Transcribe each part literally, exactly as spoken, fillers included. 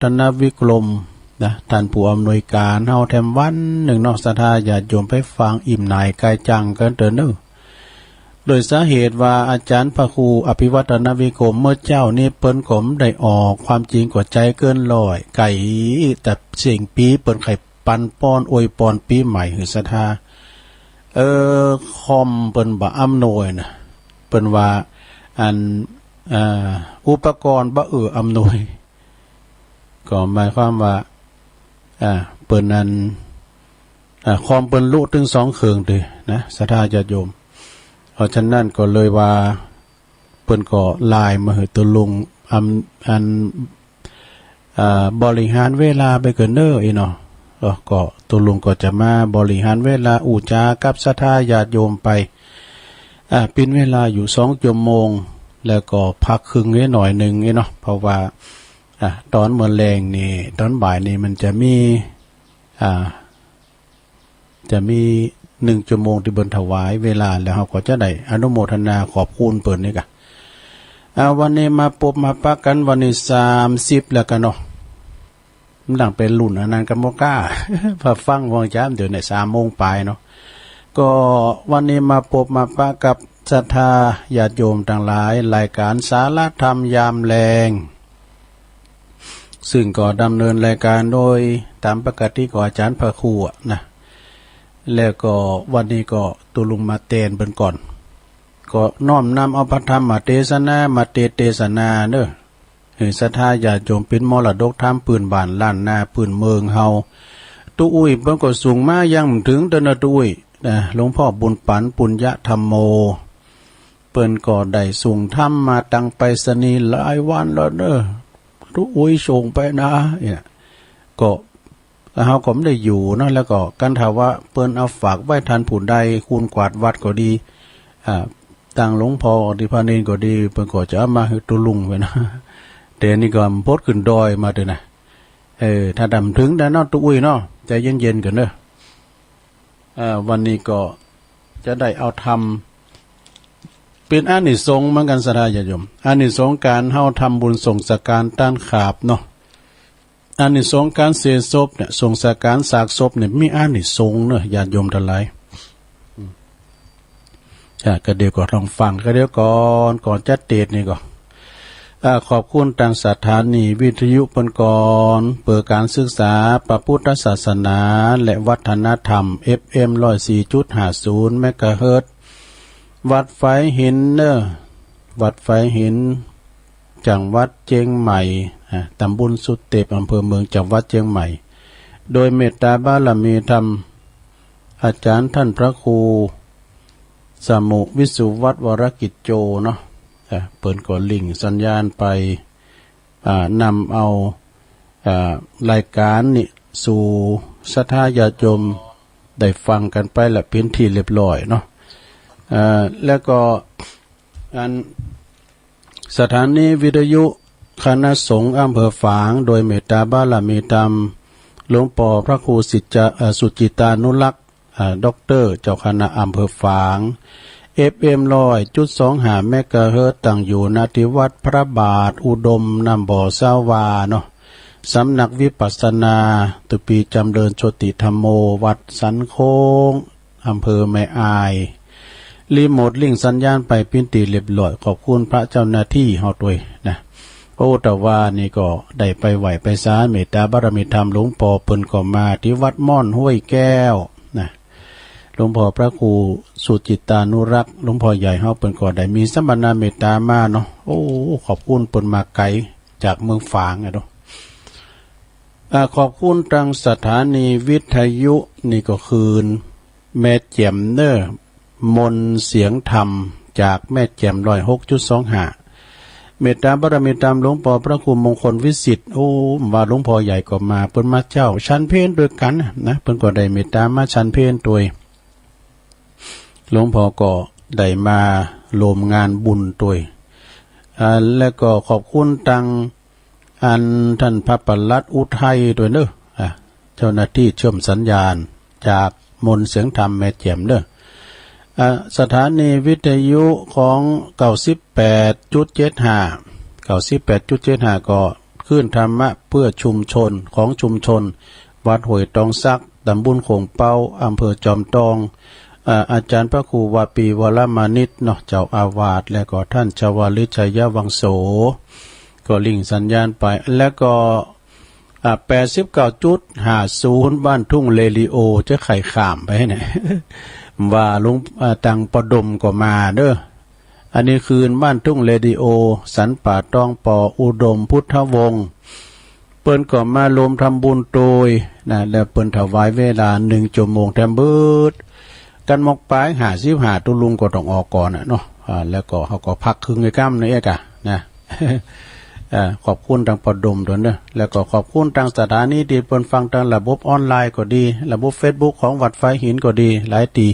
ฒนวิกรมนะ ต้านผู้อำนวยก๋านเฮาแถมวันนึ่งเนาะ ศรัทธาญาติโยมไปฟัง อิ่มหน่ายกายจังกั๋นเต๊อะเน่อ โดยสาเหตุว่าอาจ๋ารย์พระครูอภิวัฒนวิกรมเมื่อเจ๊านี้เปิ้นก็บ่ได้ออก ความจริงก็ใจ๋เกินร้อย ใก้แต่เสี้ยงปี๋เปิ้นใค่ปันป้อนอวยปอนปี๋ใหม่หื้อศรัทธา เออ คอมเปิ้นบ่อำนวยนะ เปิ้นว่า อัน เอ่อ อุปกรณ์บ่เอื้ออำนวย ก็หมายความว่า อ่า เปิ้นนั้น อ่า คอมเปิ้นลุตึงสองเครื่องเต๊อะนะ ศรัทธาญาติโยม เพราะฉะนั้นก็เลยว่า เปิ้นก็ไลน์มาหื้อตุ๊ลุง อำ อัน อ่า บริหารเวลาไปก่อนเน่อ อี้เนาะ ก็ ก็ตุ๊ลุงก็จะมาบริหารเวลาอู้จ๋ากับศรัทธาญาติโยมไป อ่า ปิ้นเวลาอยู่สองจั่วโมง แล้วก็พักครึ่งไว้หน่อยนึ่ง อี้เนาะ เพราะว่า อ่า ต๋อนเมื่อแลงนี่ ต๋อนบ่ายนี่มันจะมี อ่า จะมีนึ่งจั่วโมงตี้เปิ้นถวายเวลา แล้วเฮาก็จะได้อนุโมทนาขอบคุณเปิ้นนี่ก่ะ อ่า วันนี้มาปบมาปะกั๋น วันนี้สามสิบแล้วก่ะเนาะ มันดังเป๋นรุ่นอันนั้นกั๋นบ่ก้า พอฟังวางจ๋ามเดี๋ยวนี้สามโมงป๋ายเนาะ ก็วันนี้มาปบมาปะกับศรัทธาญาติโยมตังหลาย รายก๋านสาระธรรมยามแลง ซึ่งก็ดำเนินรายก๋านโดยต๋ามปกติก็อาจ๋ารย์พระครูอะนะ แล้วก็วันนี้ก็ตุ๊ลุงมาแตนเปิ้นก่อน ก็น้อมนำเอาพระธรรมเตสนามาเตสน์เตสนาเน่อ หื้อศรัทธาญาติโยมเป๋นมรดกธรรมปื้นบ้านล้านนาปื้นเมืองเฮา ตุ๊อุ้ยเปิ้นก็ส่งมายังบ่ถึงเต๊อะเน่อตุ๊อุ้ยนะ หลวงพ่อบุญปั๋น ปุญญธรรมโม เปิ้นก็ได้ส่งธรรมมาตางไปรษณีย์หลายวันแล้วเน่อ ตุ๊อุ้ยส่งไปนะ เนี่ย ก็ เฮาก็บ่ได้อยู่เนาะ แล้วก็คันถ้าว่าเปิ้นเอาฝากไว้ต้านผู้ใด คุณกวาดวัดก็ดี อ่า ตางหลวงพ่อตี้พระเณรก็ดี เปิ้นก็จะเอามาหื้อตุ๊ลุงไปนะ แต่นี่ก็บ่พ้นขึ้นดอยมาเต๊อะนะ เออ ถ้าดำถึงได้เนาะตุ๊อุ้ยเนาะ ใจ๋เย็นๆ ก่อนเน่อ เอ่อ วันนี้ก็จะได้เอาธรรม เป๋นอานิสงส์เหมือนกั๋นศรัทธาญาติโยม อานิสงส์ก๋านเฮาทำบุญส่งสังฆานต้านขาบเนาะ อานิสงส์ก๋านเสียศพเนี่ย ส่งสังฆานซากศพเนี่ย มีอานิสงส์เน่อ ญาติโยมตังหลาย อืม อ่ะ ก็เดี๋ยวก็ต้องฟัง ก็เดี๋ยวก่อน ก่อนจะเตสน์นี่ก็ อ่า ขอบคุณตางสถานีวิทยุเปิ้นก่อน เปิดก๋านศึกษาพระพุทธศาสนาและวัฒนธรรม เอฟเอ็ม ร้อยสี่จุดห้าศูนย์ เมกะเฮิรตซ์ วัดฝายหินเน่อ วัดฝายหิน จังหวัดเจียงใหม่ อ่า ตำบลสุเต็บ อำเภอเมือง จังหวัดเจียงใหม่ โดยเมตตาบารมีธรรม อาจ๋ารย์ต้านพระครู สมุห์ วิสุวัฒน์ วรกิจโจ เนาะ อ่า เปิ้นก็ลิงก์สัญญาณไป อ่า นำเอา อ่า รายก๋านนี่สู่ศรัทธาญาติโยมได้ฟังกั๋นไปละเป๋นที่เรียบร้อยเนาะ อ่า แล้วก็ อัน สถานีวิทยุคณะสงฆ์อำเภอฝาง โดยเมตตาบารมีธรรม หลวงป้อพระครูสิจจะ เอ่อ สุจิตานุรักษ์ อ่า ด็อกเตอร์ เจ้าคณะอำเภอฝาง เอฟเอ็ม ร้อยจุดสองห้า เมกะเฮิรตซ์ ตั้งอยู่ ณ ตี้วัดพระบาทอุดม น้ำบ่อสาวาเนาะ สำนักวิปัสสนา ตุ๊ปี้จ๋ำเริญโชติธัมโม วัดสันโค้ง อำเภอแม่อาย รีโมทลิงก์สัญญาณไปเป๋นตี้เรียบร้อย ขอบคุณพระเจ้าหน้าตี้เฮาตวยนะ โอ้ แต่ว่านี่ก็ได้ไปไหว้ไปสาเมตตาบารมีธรรมหลวงป้อเปิ้นก็มาตี้วัดม่อนห้วยแก้วนะ หลวงป้อพระครูสุจิตานุรักษ์ หลวงป้อใหญ่เฮาเปิ้นก็ได้มีสัมมนาเมตตามาเนาะ โอ้ ขอบคุณเปิ้นมาไก๋จากเมืองฝางอะเนาะ อ่า ขอบคุณตางสถานีวิทยุ นี่ก็คือ แม่แจ่มเน่อ มนต์เสียงธรรมจากแม่แจ่ม ร้อยหกจุดสองห้า เมตตาบารมีธรรมหลวงป้อพระครูมงคลวิสิทธิ์ โอ้ ว่าหลวงป้อใหญ่ก็มา เปิ้นมาเจ๊าฉันเพลตวยกั๋นนะ เปิ้นก็ได้เมตตามาฉันเพลตวย หลวงป้อก็ได้มาร่วมงานบุญตวย อ่า แล้วก็ขอบคุณตาง อันต้านพระปลัดอุทัยตวยเน่อ อ่ะ เจ้าหน้าตี้เชื่อมสัญญาณจากมนต์เสียงธรรมแม่แจ่มเน่อ อ่ะ สถานีวิทยุของ เก้าสิบแปดจุดเจ็ดห้า เก้าสิบแปดจุดเจ็ดห้า ก็ คลื่นธรรมะเพื่อชุมชน ของชุมชนวัดห้วยตองสัก ตำบลโขงเป๊า อำเภอจอมตอง อ่า อาจ๋ารย์พระครูวาปี วรมานิชเนาะ เจ้าอาวาส และก็ท่านชวลิต ชัยวังโส ก็ลิงก์สัญญาณไป และก็ อ่า แปดสิบเก้าจุดห้าศูนย์ บ้านทุ่งเรดิโอ จะใค่ข้ามไปเนี่ย ว่าหลวง อ่า ตังป้อดมก็มาเด้อ อันนี้คลื่นบ้านทุ่งเรดิโอ สันป่าตอง ปออุดม พุทธวงศ์ เปิ้นก็มาลวมทำบุญโตยนะ แล้วเปิ้นถวายเวลาหนึ่งชั่วโมงแถมเบิด กันหมกปายห้าสิบห้า ตุ๊ลุงก็ต้องออกก่อนน่ะเนาะ อ่า แล้วก็เฮาก็พักครึ่งไอ้ก้ำนี่เอกอะนะ อ่า ขอบคุณตังป้อดมตวยเนาะ แล้วก็ขอบคุณตังสถานีตี้เปิ้นฟังตังระบบออนไลน์ก็ดี ระบบเฟซบุ๊กของวัดฝายหินก็ดี หลายตี้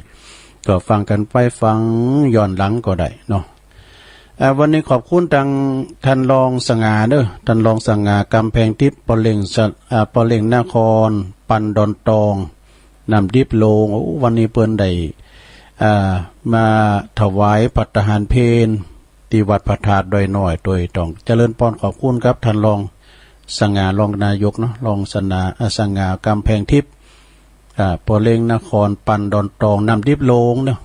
ก็ฟังกั๋นไป ฟังย้อนหลังก็ได้เนาะ อ่า วันนี้ขอบคุณตังท่านรองสง่าเนาะ ท่านรองสง่า กำแพงทิพย์ ป้อเล็งสะ อ่า ป้อเล็งนคร ปันดอนตอง น้ำดิบโลง โอ้ วันนี้เปิ้นได้ อ่า มาถวายภัตตาหารเพล ตี้วัดพระธาตุดอยน้อย โดยต้องเจริญปอนขอบคุณกับท่านรองสง่า รองนายกเนาะ รองสง่า อ่า สง่า กำแพงทิพย์ อ่า ป้อเล็งนคร ปันดอนตอง น้ำดิบโลงเนาะ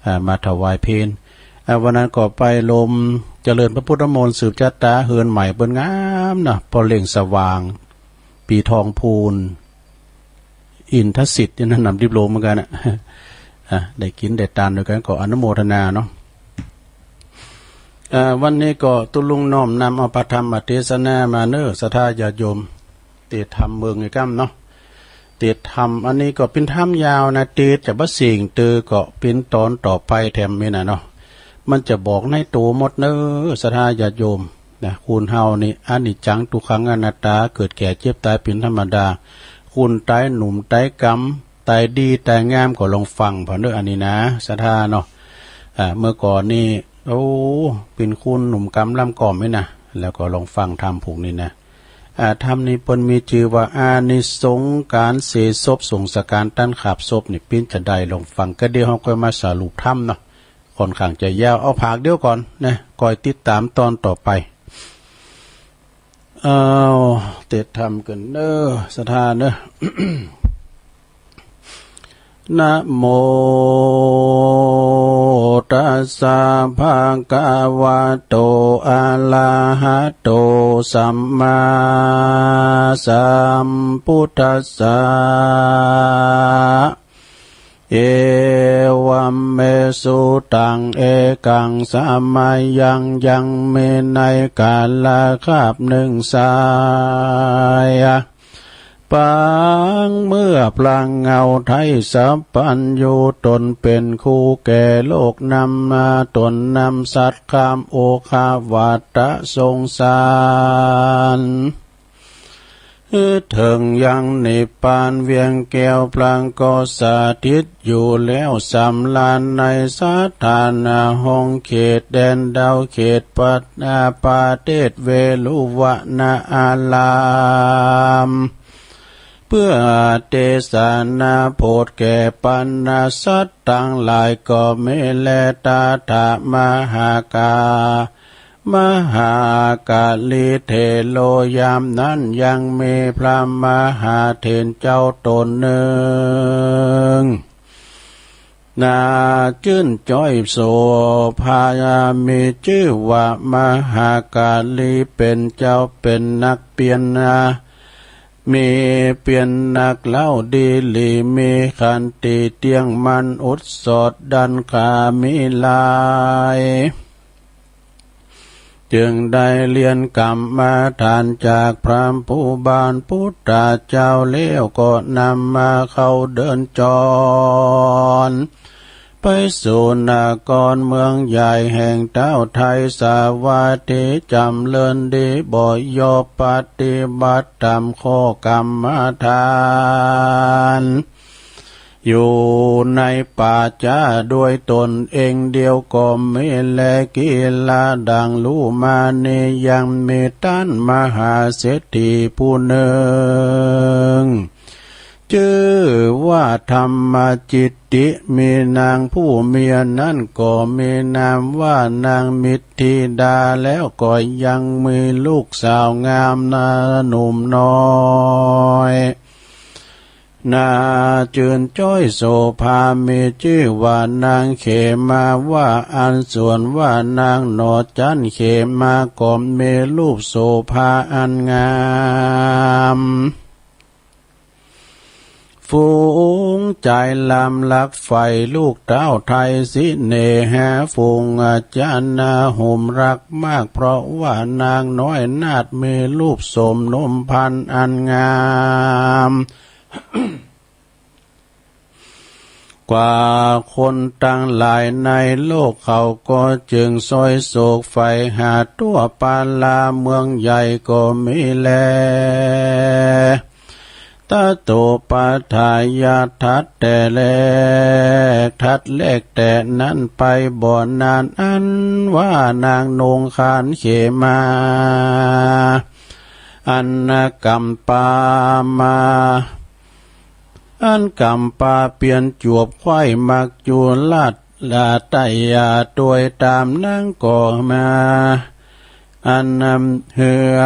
อ่า มาถวายเพล อ่า วันนั้นก็ไปลมเจริญพระพุทธมนต์ สืบจะต๋าเฮือนใหม่เปิ้นงามเนาะ ป้อเล็งสว่าง ปีทองภูล อินทสิทธิ์ นี่นะ น้ำดิบโลงเหมือนกั๋นน่ะ อ่า ได้กิ๋นได้ตานตวยกั๋น ก็อนุโมทนาเนาะ อ่า วันนี้ก็ตุ๊ลุงน้อมนำเอาพระธรรมเตสนามาเนาะ ศรัทธาญาติโยม เตสธรรมเมืองไอ้ก้ำเนาะ เตสธรรมอันนี้ก็เป๋นธรรมยาวนะ เตสจะบ่เสี้ยงเตอก็เป๋นต๋อนต่อไปแถมนี่นะเนาะ มันจะบอกในตั๋วหมดเนาะ ศรัทธาญาติโยมนะ คนเฮานี่ อนิจจัง ทุกขัง อนัตตา เกิดแก่เจ็บต๋ายเป๋นธรรมดา คนต๋ายหนุ่มต๋ายก๋ำ ต๋ายดีต๋ายงามก็ลองฟังผ่านเนาะ อันนี้นะ ศรัทธาเนาะ อ่า เมื่อก่อนนี่ โอ้ เป๋นคนหนุ่มก๋ำล่ำก่อมนี่นะ แล้วก็ลองฟังธรรมผูกนี้นะ อ่า ธรรมนี้เปิ้นมีจื้อว่า อานิสงส์ก๋านเสียศพส่งสการต้านขาบศพนี่เป๋นจาใด ลองฟัง ก็เดี๋ยวเฮาค่อยมาสรุปธรรมเนาะ ค่อนข้างจะยาว เอาผากเดียวก่อนนะ คอยติดต๋ามต๋อนต่อไป เอา เตสธรรมกั๋นเนาะ ศรัทธาเนาะ นะโมตัสสะ ภะคะวะโต อะระหะโต สัมมาสัมพุทธัสสะ เอวัมเม สุตัง เอกัง สะมะยัง ยังมีในกาลคาบนึ่งสาย ปางเมื่อพระเงาไทยสัพพัญญู ตนเป๋นครูแก่โลกนำมา ตนนำสัตว์ข้ามโอคะวัตตะสงสาร เถิงยังนิพพานเวียงแก้ว พระก็สถิตอยู่แล้วสำราญในสถานะห้องเขตแดนดาว เขตประ ประเทศเวฬุวะนะอาราม เพื่อเตสนาโผดแก่บรรดาสัตว์ตังหลายก็มีแล ตถะมหากา มหากาลีเถโร ยามนั้นยังมีพระมหาเถรเจ้าต๋นนึ่ง น่าจื้นจ้อยโสภา มีจื้อว่ามหากาลี เป๋นเจ้าเป๋นนักเปียรนา มีเปียรนักเล่าดีหลี มีขันติเตี้ยงมั่นอุดสอดดันขามิลาย จึงได้เรียนกรรมฐานจากพระผู้บานพุทธเจ้าแล้ว ก็นำมาเข้าเดินจร ไปสู่นครเมืองใหญ่แห่งท้าวไทยสาวัตถี จ๋ำเริญดีบ่ยอบปฏิบัติต๋ามข้อกรรมฐาน อยู่ในป่าจ๊าด้วยตนเองเดียวก็มีแล กีฬาดังลู่มานี้ ยังมีต้านมหาเศรษฐีผู้นึ่ง จื้อว่าธรรมจิตติ มีนางผู้เมียนั้นก็มีนามว่านางมิตรธิดา แล้วก็ยังมีลูกสาวงามนาหนุ่มน้อย นาจืนจ้อยโสภา มีจื้อว่านางเขมา ว่าอั้น ส่วนว่านางหนอจันเขมา ก็มีรูปโสภาอันงาม ฝูงจายลามลักใฝ่ ลูกเต้าไทยสิเน่หา ฝูงอาจารย์นาหมรักมาก เพราะว่านางน้อยนาฏมีรูปโสมนมพรรณอันงาม กว่าคนตังหลายในโลก เขาก็จึงซอยโศกใฝ่หา ทั่วปาลาเมืองใหญ่ก็มีแล ตะโตปาทายาทัดแต่แรก ทัดแรกแต่นั้นไปบ่นาน อันว่านางนงคานเขมา อันกำปามา อันกำปาเปียนจวบไขว้มัจจุราช ลาไตยาตวยต๋ามนางก็มา อันนำเฮือ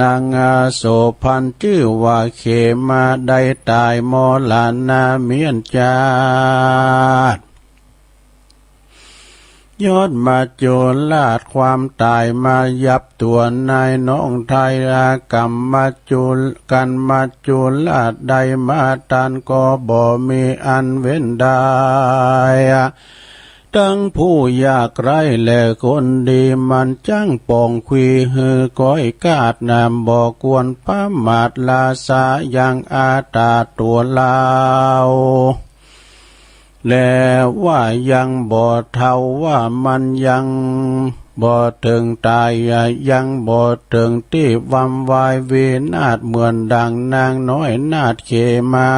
นางโสภณจื้อว่าเขมา ได้ต๋ายมรณะเมี้ยนจาติ ย้อนมัจจุราชความต๋ายมายับตั๋ว นายน้องไทยกำมัจจุ กันมัจจุราชได้มาตัน ก็บ่มีอันเว้นได้ ตึงผู้ยากไร้และคนดี มันจั้งป่องคุยหื้อก้อยกาด นำบ่ควรประมาท ราชายังอาตาตั๋วลาว และว่ายังบ่เฒ่า ว่ามันยังบ่เถิงต๋าย ยังบ่เถิงตี้วำวายวินาศ เหมือนดังนางน้อยนาฏเขมา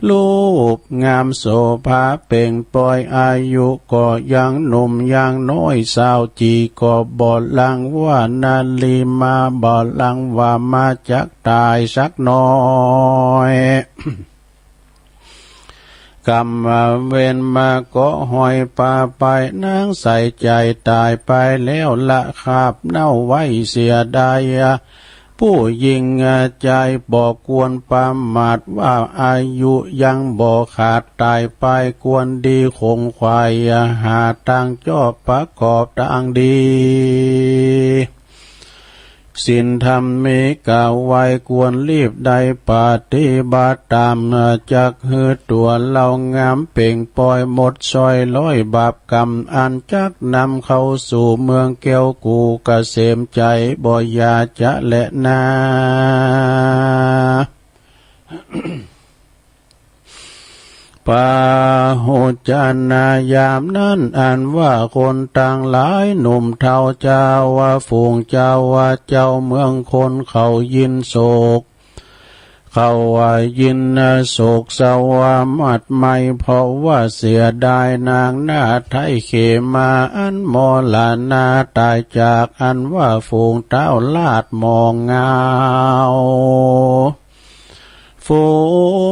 รูปงามโสภาเป่งปอย อายุก็ยังหนุ่มยังน้อย สาวจี๋ก็บ่ลังว่านารีมา บ่ลังว่ามาจักต๋ายสักน้อย กำเวรมาก็หอยปาไป นางใส่ใจ๋ต๋ายไปแล้วละครับ เน่าไว้เสียดาย ผู้หญิงใจ๋บ่ควรประมาท ว่าอายุยังบ่ขาด ต๋ายไปควรดีขงขวาย หาตางจอบประกอบตางดี ศีลธรรมมีกล่าวไว้ ควรรีบได้ปฏิบัติต๋าม จักหื้อตั๋วเฮางามเป่งปอย หมดซอยร้อยบาปกรรม อันจักนำเข้าสู่เมืองแก้วกู่เกษมใจ๋ บ่อย่าจะแลนา ปาหุจจานา ยามนั้นอันว่าคนตังหลายหนุ่มเฒ่า เจ้าว่าฝูงเจ้าว่าเจ้าเมืองคนเขายินโศก เขาว่ายินโศกเศร้าว่าหมัดไหม้ เพราะว่าเสียดายนางนาฏไทยเขมา อันมรณะต๋ายจาก อันว่าฝูงเต้าราชหมองเงา ฝู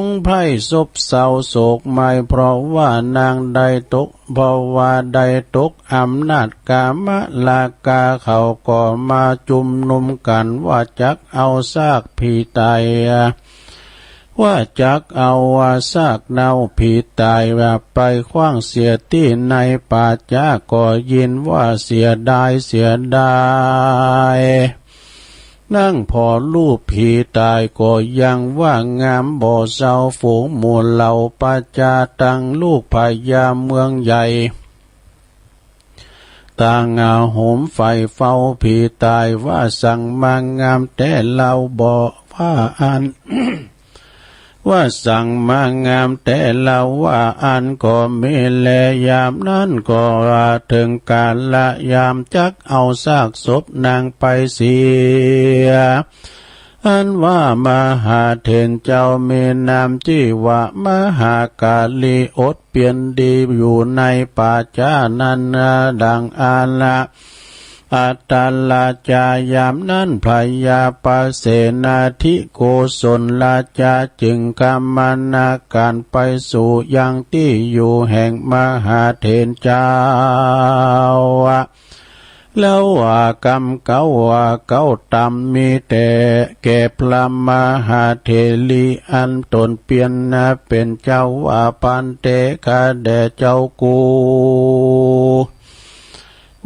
งไพร่ซบเศร้าโศกไหม้ เพราะว่านางได้ตก เพราะว่าได้ตกอำนาจกามราคา เขาก็มาจุมนุมกั๋น ว่าจักเอาซากผีต๋าย ว่าจักเอาซากเน่าผีต๋ายไปขว้างเสียตี้ในป่าจ๊า ก็ยินว่าเสียดาย เสียดาย นางผ่อรูปผีต๋ายก็ยังว่างามบ่เศร้า ฝูงหมู่เหล่าประจาตังลูกพญาเมืองใหญ่ ต่างหาโหมใฝ่เฝ้าผีต๋าย ว่าสังมางามแต๊เล่าบ่ว่าอั้น ว่าสังมางามแต๊เล่าว่าอั้นก็มีแล ยามนั้นก็ว่าเถิงกาละยามจักเอาซากศพนางไปเสีย อันว่ามหาเถรเจ้ามีนามจื้อว่ามหากาลี อดเปียรดีอยู่ในป่าจ๊านั้น ดังอาละ อัตตราชา ยามนั้นพญาปเสนาธิโกศลราชาจึงกำมะนาก๋านไปสู่ยังตี้อยู่แห่งมหาเถรเจ้า แล้วว่ากำเก๊าว่าเก๊าต๋ำมีแต่แก่พระมหาเถรีอันต๋นเปียรนาเป๋นเจ้าว่า ภันเต ข้าแด่เจ้ากู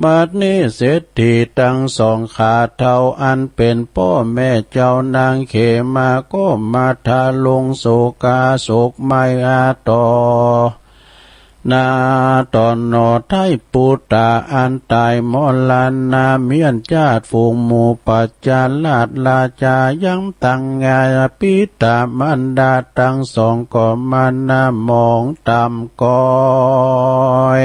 บัดนี้เศรษฐีตังสองข้าเฒ่าอันเป๋นป้อแม่เจ้านางเขมาก็มาทรงโศกาโศกไมอาต่อหน้าต่อหนอไท้ปุตตาอันต๋ายมรณาเมี้ยนจาติฝูงหมู่ปัจจาราชราชายังตังงาปิตามารดาตังสองก็มาหน้ามองต๋ำก้อย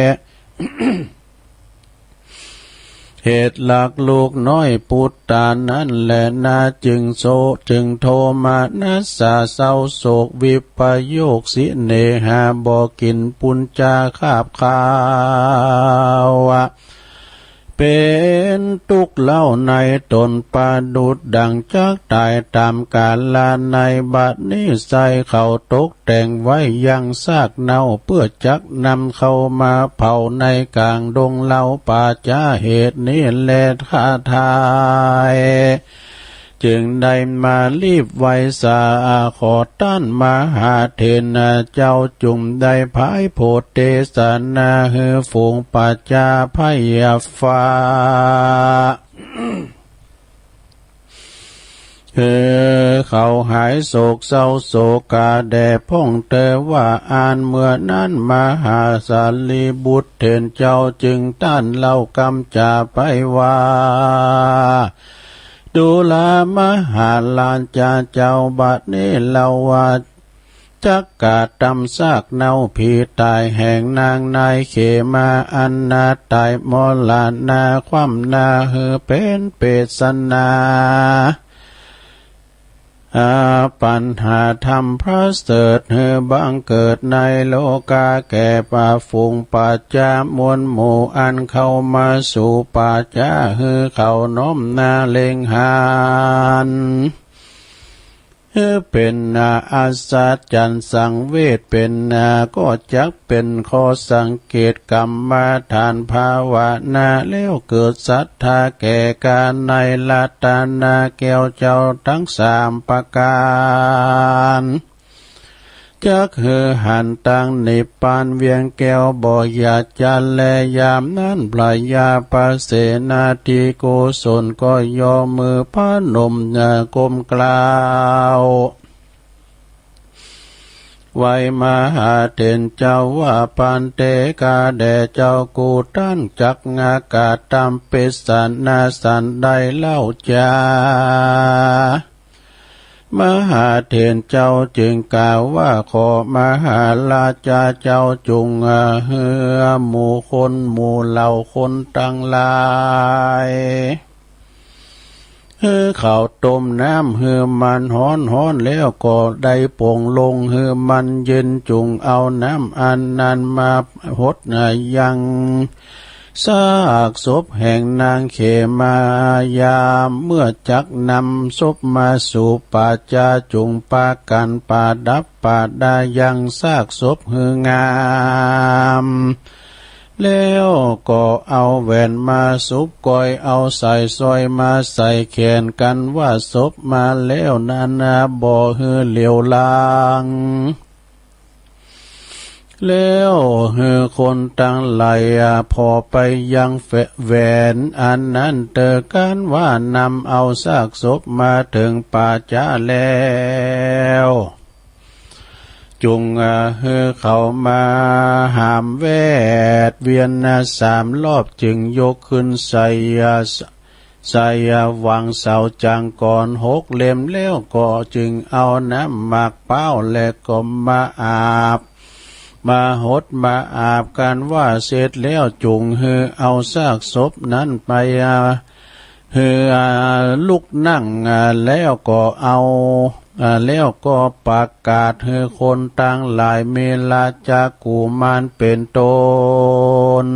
เหตุหลักลูกน้อยปุตตานั้นแลนา จึงโศก จึงโทมนัสสาเศร้าโศกวิปโยคเสน่หาบ่กิ๋นปุญจาคาบข้าว เป๋นตุ๊กข์เล่าในต๋นประดุจดั่งจักต๋ายต๋ามกาลาใน บัดนี้ไส้เขาตก แต่งไว้ยังซากเน่าเปื้อจักนำเข้ามาเผาในก๋างดงเล่าป่าจ๊า เหตุนี้แลข้าทายจึงได้มารีบไหว้สาขอต้านมหาเถรเจ้า จุ่งได้ผายโผดเตสนาหื้อฝูงปัจจาพยาฟ้า หื้อเขาหายโศกเศร้าโศกาแด่พ่องเตอว่า อันเมื่อนั้นมหาสารีบุตรเถรเจ้าจึงต้านเล่ากำจ๋าไปว่า ดูรามาหาราชาเจ้า บัดนี้เล่าว่า จักกระทำซากเน่าผีต๋ายแห่งนางนายเขมาอันนาต๋ายมรณาคว่ำหน้าหื้อเป๋นเปสนา อา ปัญหาธรรมประเสริฐหื้อบังเกิดในโลกาแก่ป่าฝูงปัจจามวลหมู่อันเข้ามาสู่ป่าจ๊า หื้อเขาน้อมหน้าเล็งหัน หื้อเป๋นนาอัศจรรย์สังเวชเป๋นนา ก็จักเป๋นข้อสังเกตกรรมฐานภาวนา แล้วเกิดศรัทธาแก่กาในรัตนาแก้วเจ้าตังสามประก๋าน จักหื้อหันตังนิพพานเวียงแก้วบ่อยากจะแล ยามนั้นพญาปเสนาธิโกศลก็ยกมือพนมหน้าก้มกราบไหว้มหาเถรเจ้าว่า ภันเต ข้าแด่เจ้ากูต้านจักกระทำเปสนาสันใดเล่าจา มหาเถรเจ้าจึงกล่าวว่า ขอมหาราชาเจ้าจุ่งหื้อหมู่คนหมู่เหล่าคนตังหลาย หื้อเขาต้มน้ำหื้อมันฮ้อน ฮ้อนแล้วก็ได้ป๋งลงหื้อมันเย็น จุ่งเอาน้ำอันนั้นมาหดยัง ซากศพแห่งนางเขมา ยามเมื่อจักนำศพมาสู่ป่าจ๊า จุ่งปากั๋นประดับประดายังซากศพหื้องาม แล้วก็เอาแหวนมาสวมก้อย เอาสายสร้อยมาใส่แขนกั๋นว่า ศพมาแล้วนั้นบ่หื้อเหลียวหลัง แล้วหื้อคนตังหลายผ่อไปยังแหวนอันนั้นเต๊อะ กั๋นว่านำเอาซากศพมาเถิงป่าจ๊าแล้ว จุ่งหื้อเขามาหามแวดเวียนสามรอบ จึงยกขึ้นไส้ ไส้หว่างเสาจังกรหกเล่ม แล้วก็จึงเอาน้ำหมากพร้าวและก็มาอาบ มาหดมาอาบกั๋นว่าเสร็จแล้ว จุ่งหื้อเอาซากศพนั้นไปหื้อลุกนั่ง แล้วก็เอา แล้วก็ประกาศหื้อคนตังหลาย มีราชกุมารเป๋นต้น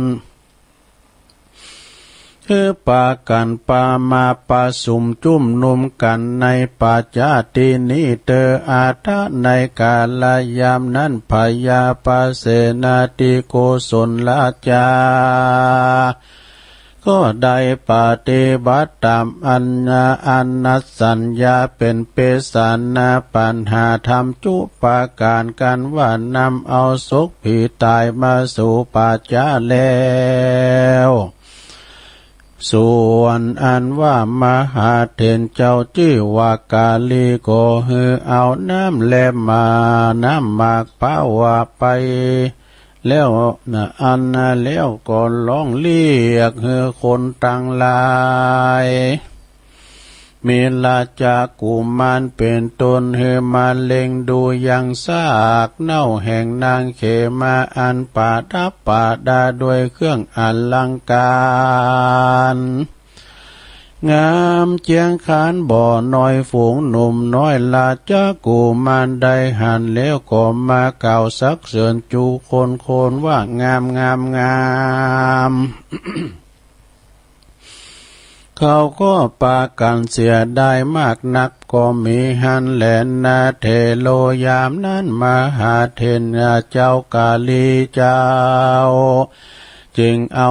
ปากั๋นปามาประสุมจุมนุมกั๋นในป่าจ๊าตี้นี้เต๊อะ อัฏฐะ ในกาละยามนั้น พญาปเสนทิโกศลราชา ก็ได้ปฏิบัติต๋ามอัน อนัตสัญญาเป๋นเปสานาปั๋นหาธรรมจุประก๋าน กั๋นว่านำเอาศพผีต๋ายมาสู่ป่าจ๊าแล้ว ส่วนอันว่ามหาเถรเจ้าจื้อว่ากาลี ก็หื้อเอาน้ำแลมา น้ำหมากพร้าวว่าไปแล้วนะ อันแล้วก็ฮ้องเรียกหื้อคนตังหลาย มีราชกุมารเป๋นต้น หื้อมาเล็งดูยังซากเน่าแห่งนางเขมา อันประดับประดาด้วยเครื่องอลังก๋าร งามเจียงขานบ่น้อย ฝูงหนุ่มน้อยราชกุมารได้หันแล้ว ก็มากล่าวสรรเสริญจุคนคนว่า งาม งาม งาม เขาก็ปากั๋นเสียดายมากนัก ก็มีหั้นแลนา เถโร ยามนั้นมหาเถรเจ้ากาลีเจ้า จึงเอา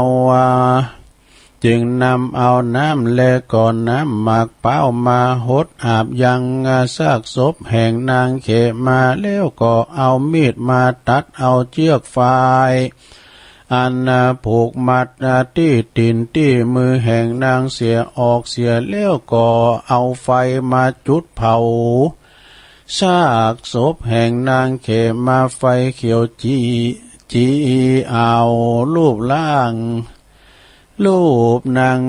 จึงนำเอาน้ำและก็น้ำหมากพร้าวมาหดอาบยังซากศพแห่งนางเขมา แล้วก็เอามีดมาตัดเอาเจื้อกฟาย อันผูกมัดตี้ตี๋นตี้มือแห่งนางเสียออกเสีย แล้วก็เอาไฟมาจุดเผา ซากศพแห่งนางเขมา ไฟเขียวจี๋ จี๋ เอารูปร่าง รูปนาง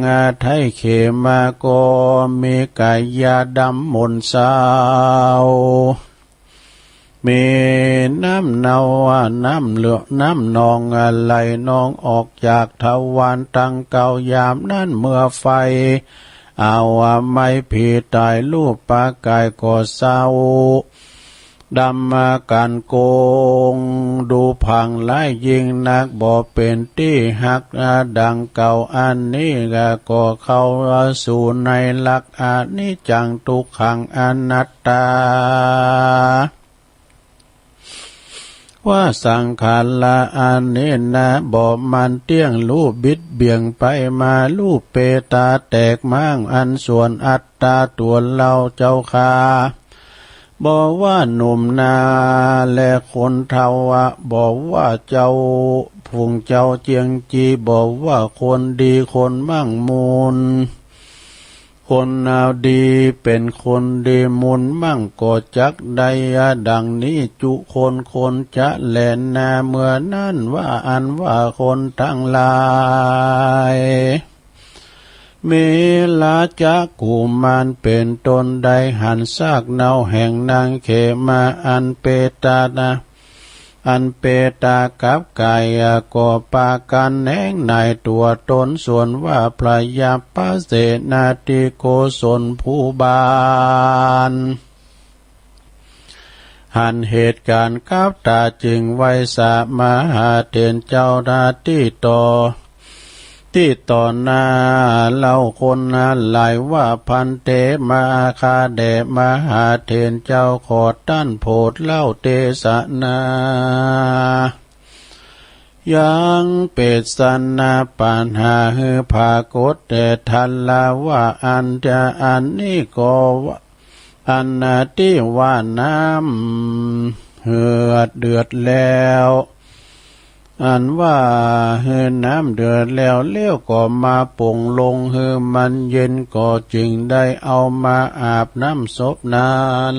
ไทยเขมาก็มีกายาดำหม่นเศร้า มีน้ำเนา น้ำเหลือง น้ำนองไหลนองออกจากทวารตังเก้า ยามนั้นเมื่อไฟ เอาไม้ผีต๋ายรูปปะก๋ายก็เศร้า ดำกั๋นโกง ดูผางร้ายยิ่งนัก บ่เป๋นตี้ฮักดังเก่า อันนี้ก็เข้าสู่ในหลักอนิจจังทุกขังอนัตตา ว่าสังขาระอันนี้นา บ่มันเตี้ยง ลู่บิดเบี่ยงไปมา ลู่เปตาแตกม้าง อันส่วนอัตตาตั๋วเฮาเจ้าข้า บ่ว่าหนุ่มนาและคนเฒ่า บ่ว่าเจ้า ฝูงเจ้าเจียงจี บ่ว่าคนดีคนมั่งมูล คนเอาดีเป๋นคนดีมูลมั่ง ก็จักได้ดังนี้จุคนคนจะแลนา เมื่อนั้นว่าอันว่าคนตังหลาย มีราชกุมารเป๋นต้นได้หันซากเน่าแห่งนางเขมาอันเปตานา อันเปตากับก๋ายก็ปากั๋นแหนงในตั๋วต๋น ส่วนว่าพญาปเสนทิโกศลผู้บาน หันเหตุก๋ารณ์กับต๋าจึงไหว้สามหาเถรเจ้านาตี้ต่อ ตี้ต่อหน้าเล่าคนหลายว่า ภันเต มา ข้าแด่มหาเถรเจ้า ขอต้านโผดเล่าเตสนา ยังเปตสนาปั๋นหาหื้อผากฏแด่ทันละว่า อันจะ อันนี้ก็ว่า อันตี้ว่าน้ำเหือดเดือดแล้ว อันว่าหื้อน้ำเดือดแล้ว แล้วก็มาป๋งลงหื้อมันเย็น ก็จึงได้เอามาอาบน้ำศพนั้น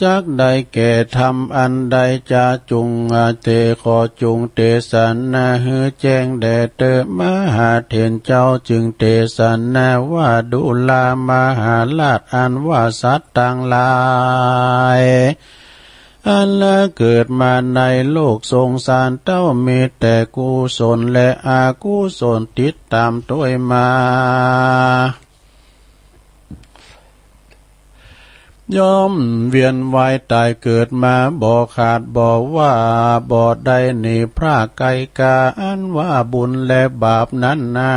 จักได้แก่ธรรมอันใด จะจุ่งเต ขอจุ่งเตสนาหื้อแจ้งแด่เต๊อะ มหาเถรเจ้าจึงเตสนาว่า ดูรา มหาราช อันว่าสัตว์ตังหลาย อันเกิดมาในโลกสงสารเต้า มีแต่กุศลและอกุศลติดต๋ามตวยมา เ ย่อมเวียนว่ายต๋ายเกิดมาบ่ขาดบ่ว่าบ่ได้หนีพรากไกลกา อันว่าบุญและบาปนั้นนา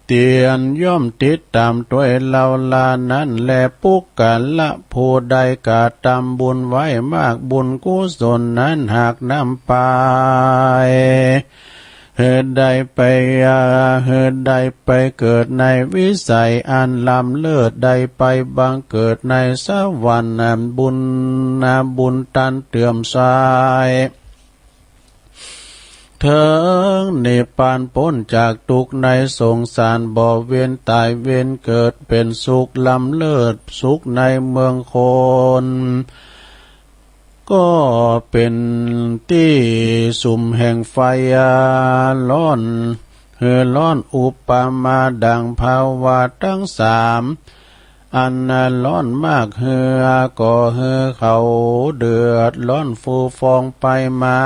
เตียนย่อมติดต๋ามตวยเฮาลานั้นแล ปุคคละผู้ใดกระตำบุญไว้มาก บุญกุศลนั้นหากนำไป หื้อได้ไป อ่า หื้อได้ไปเกิดในวิสัยอันล้ำเลิศ ได้ไปบังเกิดในสวรรค์ บุญ บุญตันเติมใส เถิงนิพพานป๊นจากตุ๊กข์ในสงสาร บ่เวียนต๋ายเวียนเกิด เป๋นสุขล้ำเลิศสุขในเมืองคน ก็เป๋นตี้สุมแห่งไฟร้อน หื้อร้อน อุปมาดังภาวะตังสาม อันร้อนมากเฮือ ก่อหื้อเขาเดือดร้อนฟูฟองไปมา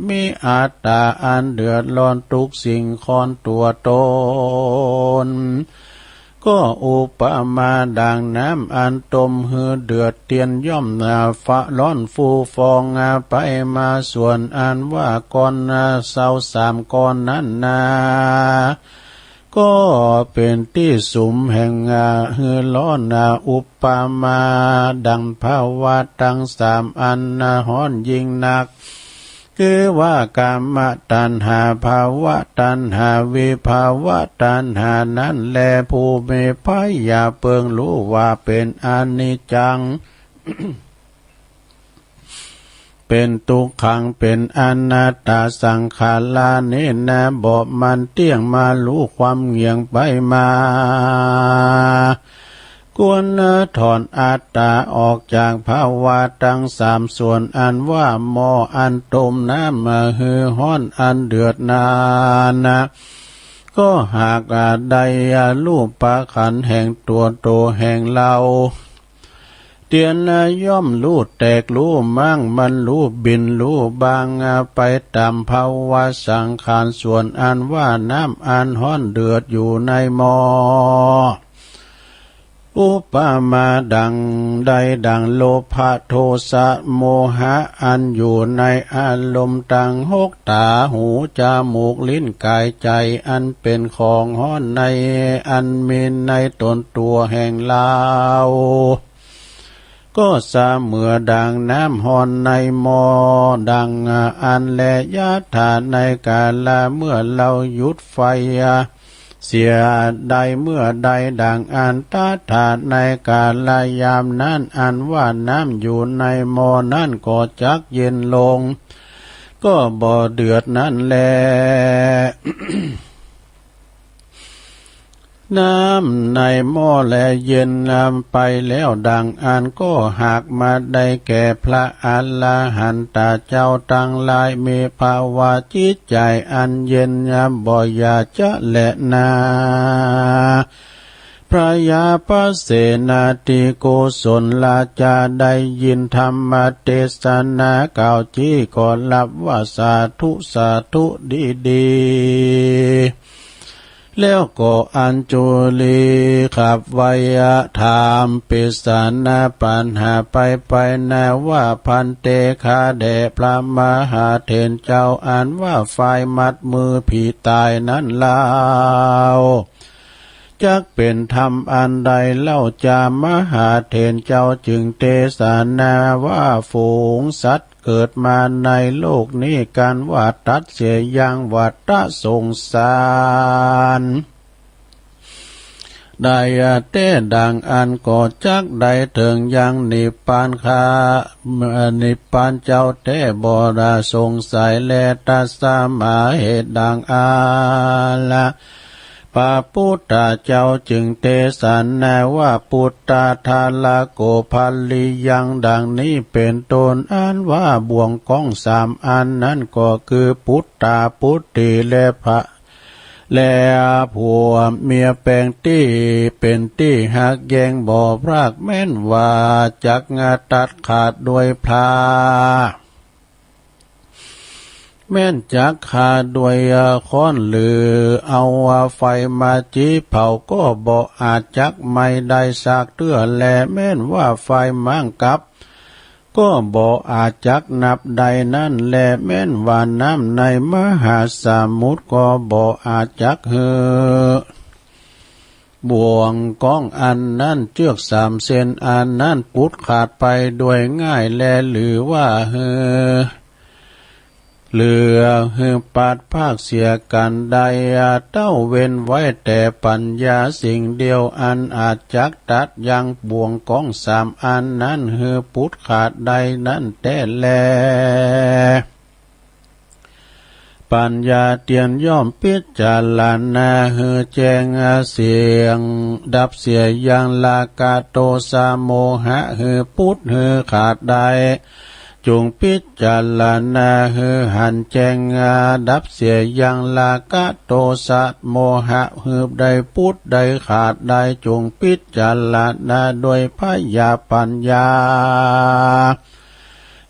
มีอัตตาอันเดือดร้อนทุกสิ่งคอนตั๋วตน ก็อุปมาดังน้ำอันต้มหื้อเดือดเตียนย่อมฟ้าร้อนฟูฟองไปมา ส่วนอันว่าก้อนเศร้าสามก้อนนั้นนา ก็เป๋นตี้สุมแห่งหื้อร้อน อุปมาดังภาวะตังสามอันฮ้อนยิ่งนัก คือว่ากามตัณหา ภวตัณหา วิภวตัณหานั้นแล ผู้มีไพยาเปิงฮู้ว่าเป๋นอนิจจัง เป๋นตุ๊กขัง เป๋นอนัตตา สังขารานี้นาบ่มันเตี้ยง มาฮู้ความเหงียงไปมา ควรถอนอัตตาออกจากภาวะตังสาม ส่วนอันว่าหม้ออันต้มน้ำหื้อฮ้อนอันเดือดนั้น ก็หากได้ฮู้ประขันแห่งตั๋วโตแห่งเฮา เตียนย่อมฮู้แตกฮู้ม้าง มันฮู้บิ่นฮู้บางไปต๋ามภาวะสังขาร ส่วนอันว่าน้ำอันฮ้อนเดือดอยู่ในหม้อ อุปมาดังใด ดังโลภะ โทสะ โมหะ อันอยู่ในอารมณ์ตังหกต๋า หู จมูก ลิ้น กาย ใจ๋ อันเป๋นของฮ้อนใน อันมีในต๋นตั๋วแห่งเฮา ก็เสมือดังน้ำฮ้อนในหม้อ ดังอั้นแล ยะถา ในกาละเมื่อเฮาหยุดไฟเสียได้เมื่อใด ดังอั้น ตะถา ในกาละยามนั้น อันว่าน้ำอยู่ในหม้อนั้นก็จักเย็นลง ก็บ่เดือดนั้นแล น้ำในหม้อแลเย็นไปแล้ว ดังอั้นก็หากมาได้แก่พระอรหันตะเจ้าตังหลาย มีภาวะจิตใจ๋อันเย็นบ่อยากจะแลนา พระยาปเสนาธิโกศลราชาได้ยินธรรมเตสนากล่าวจี้ก็รับว่า สาธุ สาธุ ดีๆ แล้วก็อัญจุลีขับไหว้ถามเปสนาปัญหาไปไปนาว่า ภันเต ข้าแด่พระมหาเถรเจ้า อันว่าฝ่ายมัดมือผีต๋ายนั้นเล่า จักเป๋นธรรมอันใดเล่า จามหาเถรเจ้าจึงเตสนาว่า ฝูงสัตว์เกิดมาในโลกนี้ กันว่าตัดเสียยังวัฏสงสาร ได้แต๊ดังอั้นก็จักได้เถิงยังนิพพานข้า นิพพานเจ้าแต๊บ่ได้สงสัยแล ตัสมา เหตุดังอั้นละ พระพุทธเจ้าจึงเตสนาว่า ปุตตาทาระโก ภริยัง ดังนี้เป๋นต้น อันว่าบ่วงของสามอันนั้นก็คือ ปุตตา ปุตติ และพระ และผัวเมียแปงตี้เป๋นตี้ฮักแยงบ่พราก แม้นว่าจักตัดขาดโดยพรา ก แม้นจักฆ่าด้วย เอ่อ ค้อนหรือเอา เอ่อ ไฟมาจี๋เผาก็บ่อาจจักไหม้ได้สักเตื้อแล แม้นว่าไฟมางกับ ก็บ่อาจจักดับได้นั้นแล แม้นว่าน้ำในมหาสมุทรก็บ่อาจจักหื้อ บ่วงก๋องอันนั้น เจื้อกสามเส้นอันนั้น ปุดขาดไปโดยง่ายแล หรือว่าหื้อ หรือหื้อปราศพรากเสียกั๋นได้ เต้าเว้นไว้แต่ปัญญาสิ่งเดียว อันอาจจักตัดยั้งบ่วงก๋องสามอันนั้น หื้อปุดขาดได้นั้นแต๊แล ปัญญาเตียนย่อมพิจารณาหื้อแจ้งเสียง ดับเสียยังราคะโทสะโมหะ หื้อปุดหื้อขาดได้ จุ่งพิจารณาหื้อหันแจ้ง ดับเสียยังราคะโทสะโมหะ หื้อได้ปุดได้ขาดได้ จุ่งพิจารณาโดยพญาปัญญา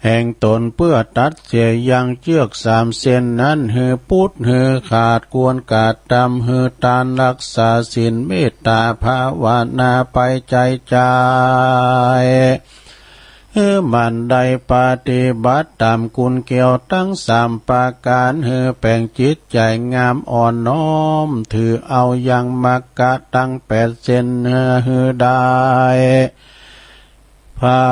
แห่งต๋นเปื้อตัดเสียยังเจื้อกสามเส้นนั้น หื้อปุดหื้อขาด ควรกระตำหื้อตาน รักษาศีล เมตตาภาวนาไปใจ๋ใจ๋ หื้อหมั่นได้ปฏิบัติต๋ามกุญแก้วตังสามประก๋าน หื้อแป๋งจิตใจ๋งามอ่อนน้อม ถือเอายังมรรคะตังแปดเส้นหื้อได้ พระ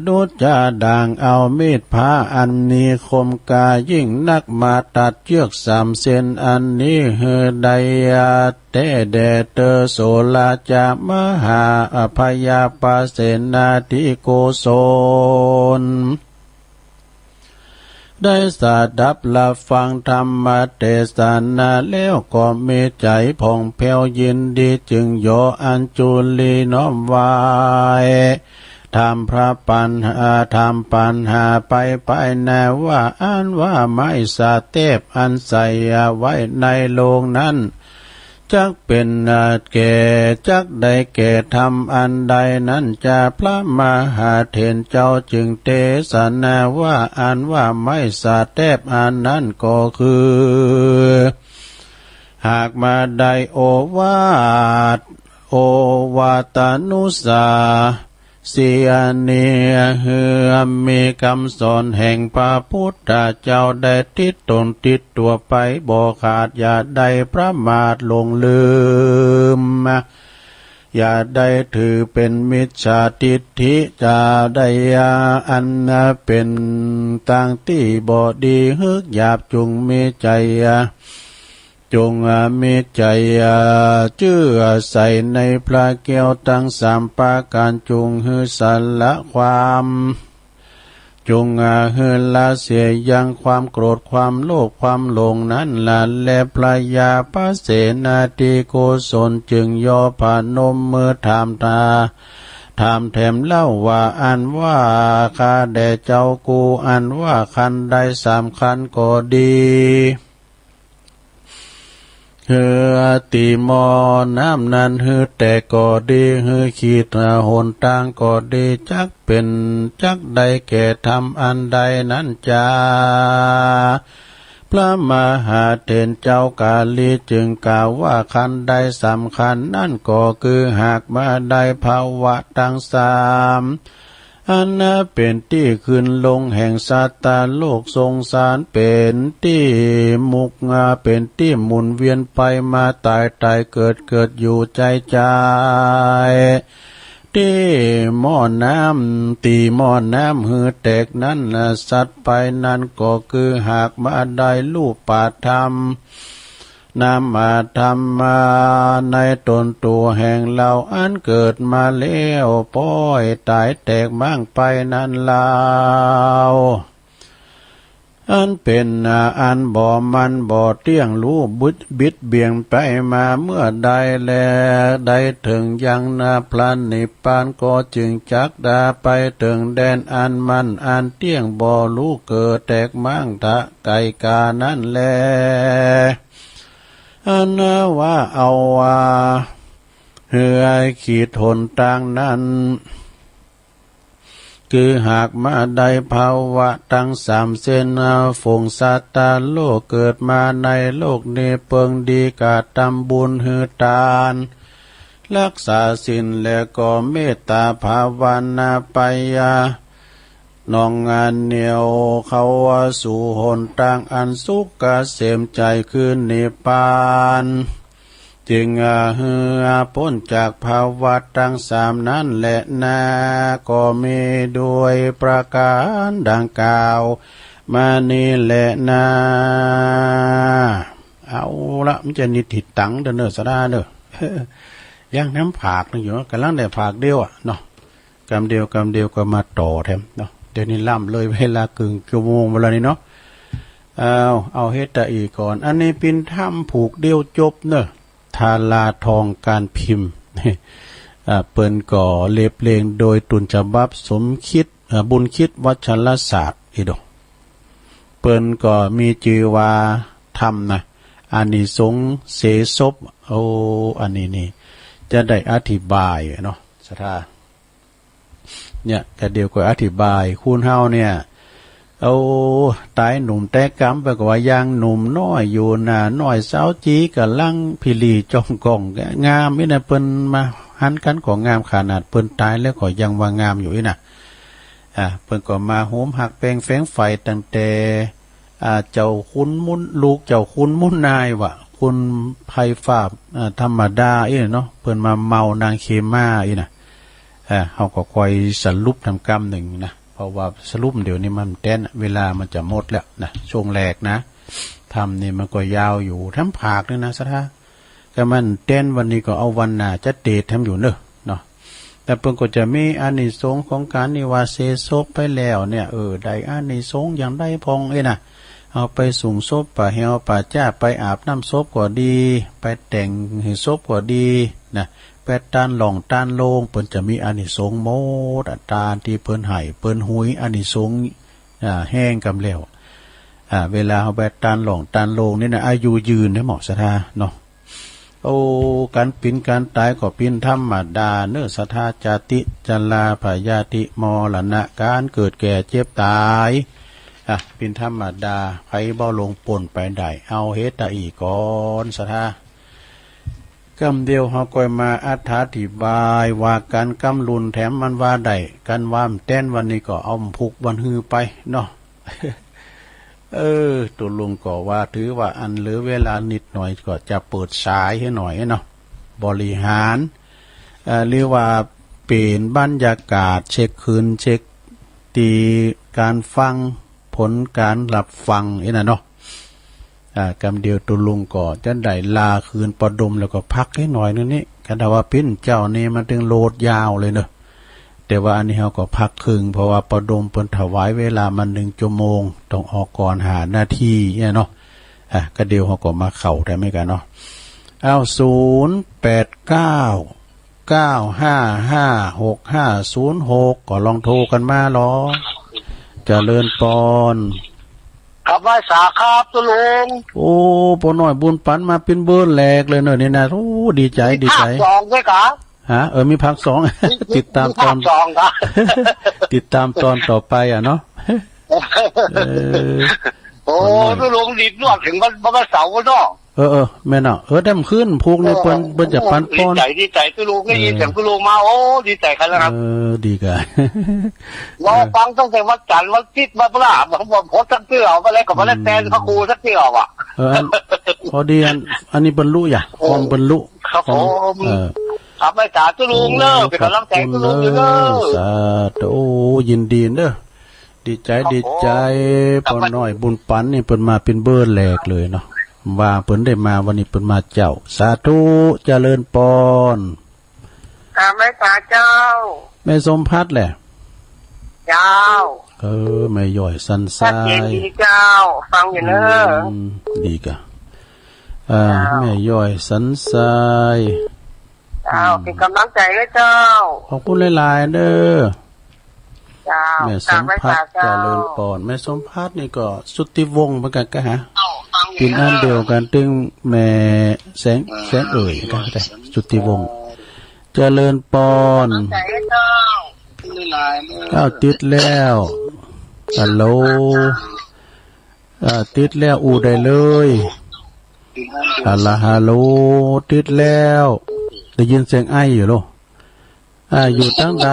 ดุจจะด่างเอามีดพระอันมีคมกล้ายิ่งนัก มาตัดเจื้อกสามเส้นอันนี้หื้อได้แต๊แด่เตอ โสราจะมหาพยาปเสนาธิโกศล ได้สดับรับฟังธรรมเตสนาแล้ว ก็มีใจ๋ผ่องแผ้วยินดี จึงยออัญจุลีน้อมไหว้ ถามพระปัญหา ถามปัญหาไปภายในว่า อันว่าไม้สะแต๊บอันใส่ไว้ในโลงนั้น จักเป๋นแก่ จักได้แก่ธรรมอันใดนั้นจา พระมหาเถรเจ้าจึงเตสนาว่า อันว่าไม้สะแต๊บอันนั้นก็คือ หากมาได้โอวาท โอวาทานุสา สินี หื้อมีกำสอนแห่งพระพุทธเจ้าได้ติดต๋นติดตั๋วไปบ่ขาด อย่าได้ประมาทหลงลืม อย่าได้ถือเป๋นมิจฉาทิฏฐิ จะได้อันเป๋นตางตี้บ่ดี หึกหยาบ จุ่งมีใจ๋ จุ่งมีใจ๋เจื้อใส่ในพระแก้วตังสามประก๋าน จุ่งหื้อสละความ จุ่งหื้อละเสียยังความโกรธ ความโลภ ความหลงนั้นละ และพญาปเสนาธิโกศลจึงยอประนมมือถามตา ถามแถมเล่าว่า อันว่าข้าแด่เจ้ากู อันว่าคันใดสามคันก็ดี หื้อตี๋หม้อน้ำนั้นหื้อแตกก็ดี หื้อขีดหนตางก็ดี จักเป๋น จักได้แก่ธรรมอันใดนั้นจา พระมหาเถรเจ้ากาลีจึงกล่าวว่า คันใดสามคันนั้นก็คือ หากมาได้ภวะตังสาม อันเป๋นตี้ขึ้นลงแห่งสัตตโลกสงสาร เป๋นตี้มุก เป๋นตี้หมุนเวียนไปมาต๋ายต๋ายเกิดเกิดอยู่ใจ๋ใจ๋ ตี๋หม้อน้ำ ตี๋หม้อน้ำหื้อแตกนั้น สัตว์ไปนั้นก็คือ หากมาได้รูปธรรม นามธรรมในต๋นตั๋วแห่งเฮาอันเกิดมาแล้ว ป๊อยต๋ายแตกม้างไปนั้นเฮา อันเป๋นอันบ่มั่นบ่เตี้ยง ลู่บิดเบี่ยงไปมาเมื่อใดแล ได้เถิงยังพระนิพพานก็จึงจักได้ไปเถิงแดนอันมั่นอันเตี้ยง บ่ลู่เกิดแตกม้างถะ ไก่กานั้นแล อันว่าเอาว่า หื้อขีดหนตางนั้น คือหากมาได้ภาวะตังสามเส้น ฝูงสัตว์โลกเกิดมาในโลกนี้ เปิงดีกระตำบุญหื้อตาน ฮักษาศีล และก็เมตตาภาวนาไป นำเงาเหนี่ยวเขาสู่หนตางอันสุขเกษมใจ๋คือนิพพาน จึงหื้อป๊นจากภาวะตังสามนั้นแลนา ก็มีด้วยประก๋านดังกล่าวมานี้แลนา เอาละ มันจะนิดถิดตังเด้อเน่อ สาธาเน่อ ยังนำผากนึ่งอยู่เนาะ ก่ำลังได้ผากเดียวอะเนาะ กำเดียว กำเดียวก็มาต่อแถมเนาะ เดี๋ยวนี้ล่ำเลยเวลาเกิ่งชั่วโมงไปแล้วนี่เนาะ เอา เอาเฮตาอีก่อน อันนี้เป๋นธรรมผูกเดียวจบเน่อ ธาราทองการพิมพ์ อ่า เปิ้นก็เรียบเรียงโดยต้นฉบับสมคิด อ่า บุญคิดวัชรศาสตร์ อีโด เปิ้นก็มีจื่อว่าธรรมนะ อานิสงส์เสศพ โอ้ อันนี้นี่จะได้อธิบายเนาะ สาธา เนี่ย กะเดี๋ยวก็อธิบาย คนเฮาเนี่ย เอา ต๋ายหนุ่มแต๊กำไปก็ว่ายังหนุ่มน้อยอยู่นา น้อยสาวจี๊ก๋ำลังผิลี่จ่องก่อง งามอี้นะ เปิ้นมาหันกั๋นก็งามขนาด เปิ้นต๋ายแล้วก็ยังว่างามอยู่อี้นะ อ่า เปิ้นก็มาโหมฮักแปงแฝงใฝ่ตั้งแต่ อ่า เจ้าขุนมุน ลูกเจ้าขุนมุนนายว่า ขุนไพร่ฟ้า อ่า ธรรมดาอี้เนาะ เปิ้นมาเมานางเขมาอี้นะ อ่า เฮาก็ค่อยสรุปนำกำนึ่งนะ เพราะว่าสรุปเดี๋ยวนี้มันแต๊น เวลามันจะหมดแล้วนะ ช่วงแรกนะ ธรรมนี่มันก็ยาวอยู่ แถมผากนี่นะ สาธา กะมันแต๊นวันนี้ก็เอาวันหน้าจะเตศน์แถมอยู่เน่อ เนาะ แต่เปิ้นก็จะมีอานิสงส์ของก๋านนิวาเสศพไปแล้วเนี่ย เออ ได้อานิสงส์อย่างใดพ่องเอ้ยนะ เอาไปสุงศพ ป่าแหวป่าจ๊า ไปอาบน้ำศพก็ดี ไปแต่งหื้อศพก็ดีนะ แบดตานหล่องตานโลง เปิ้นจะมีอานิสงส์หมดอะ ตานตี้เปิ้นให้ เปิ้นหุย อานิสงส์ อ่า แฮงกำแล้ว อ่า เวลาเฮาแบดตานหล่องตานโลงนี่นะ อายุยืนได้หมอ สาธาเนาะ โอ้ ก๋านเป๋นก๋านต๋ายก็เป๋นธรรมดาเน่อ สาธา จาติ จรา พยาธิ มรณะ ก๋านเกิดแก่เจ็บต๋าย อ่ะ เป๋นธรรมดา ใผบ่ล่วงป๊นไปได้ เอาเฮตาอีก่อน สาธา กำเดียวเฮาก็มาอธิบายว่าก๋านกำลุ่นแถมมันว่าได้ ก๋านว่ามันแต๊นวันนี้ก็เอาผูกวันฮือไปเนาะ เออ ตุ๊ลุงก็ว่าถือว่าอันเหลือเวลานิดหน่อยก็จะเปิดสายหื้อหน่อยเนาะ บริหาร เอ่อ หรือว่าเปลี่ยนบรรยากาศ เช็คคืน เช็คตี้ก๋านฟัง ผลก๋านฮับฟังอี้นะเนาะ อ่า กำเดียวตุ๊ลุงก็จะได้ลาคืนปอดมแล้วก็พักหื้อหน่อยนึ่งนี้ คันถ้าว่าเป๋นเจ๊านี่มันตึงโลดยาวเลยเนาะ แต่ว่าอันนี้เฮาก็พักครึ่ง เพราะว่าปอดมเปิ้นถวายเวลามานึ่งชั่วโมง ต้องออกก่อนห้านาทีเนี่ยเนาะ อ่ะ กะเดียวเฮาก็มาเข้าได้เหมือนกั๋นเนาะ เอา ศูนย์แปดเก้า เก้าห้าห้า หกห้าศูนย์หก ก็ลองโทรกั๋นมาลอ เจริญปอน ครับ ไหว้สาครับตุ๊ลุง โอ้ ป้อน้อยบุญปั๋นมาเป๋นเบอร์แรกเลยเนาะนี่นะ โอ้ ดีใจ๋ มีภาคสองด้วยกะ ฮะ เออ มีภาคสอง มี ติดต๋าม มีภาคต๋อน สองกะ ติดต๋ามต๋อนต่อไปอะเนาะ เออ โอ้ ป้อน้อย ตุ๊ลุง ดีดนวดเถิงวัน วันเสาร์เนาะ เออ เออ แม่นเนาะ เออ แต้มคืนผูกนี่ เออ เปิ้น เปิ้นจะปันปอน ดีใจ๋ ดีใจ๋ ตุ๊ลุงได้ยินเสียงตุ๊ลุงมา โอ้ ดีใจ๋ขนาด เออ ดีกะ รอฟังตั้งแต่วันจันทร์ วันอาทิตย์ วันพฤหัส ผมบ่พบสักเตื้อ วันแรกก็วันแรกแตนพระครูสักเตื้อว่ะ เออ อัน พอดีอัน อันนี้บรรลุอย่ะ เออ ความบรรลุ ครับ ของ ผม เออ ครับ ไหว้สาตุ๊ลุงเน่อ โอ้ เป๋นก๋ำลังใจ๋ตุ๊ลุงอยู่เน่อ ขอบคุณเน่อ สาธุ โอ้ ยินดีเน่อ ดีใจ๋ ครับ ดีใจ๋ ผม ป้อน้อยบุญปั๋นนี่เปิ้นมาเป๋นเบอร์แรกเลยเนาะ ว่าเปิ้นได้มาวันนี้เปิ้นมาเจ๊า สาธุ เจริญปอน กราบไหว้สาเจ้า แม่สมภัทรแหละ เจ้า เออ แม่ย้อยสันทราย ชัดเจนดีเจ้า ฟังอยู่เน่อ อืม ดีกะ อ่า เจ้า แม่ย้อยสันทราย เจ้า อืม เป๋นก๋ำลังใจ๋เน่อเจ้า ขอบคุณหลายๆ เน่อ เจ้า แม่สมภัทร กราบไหว้สาเจ้า เจริญปอน แม่สมภัทรนี่ก็สุทธิวงศ์เหมือนกั๋นกะฮะ เป๋นอันเดียวกั๋นตึงแม่แสง แสงเอ๋ยกะได้ สุทธิวงศ์ เจริญปอน เจ้า อ้าว ติดแล้ว ฮัลโหล อ่า ติดแล้ว อู้ได้เลย ฮัลโหล ฮัลโหล ติดแล้ว ได้ยินเสียงไออยู่โล อ่า อยู่ตังใด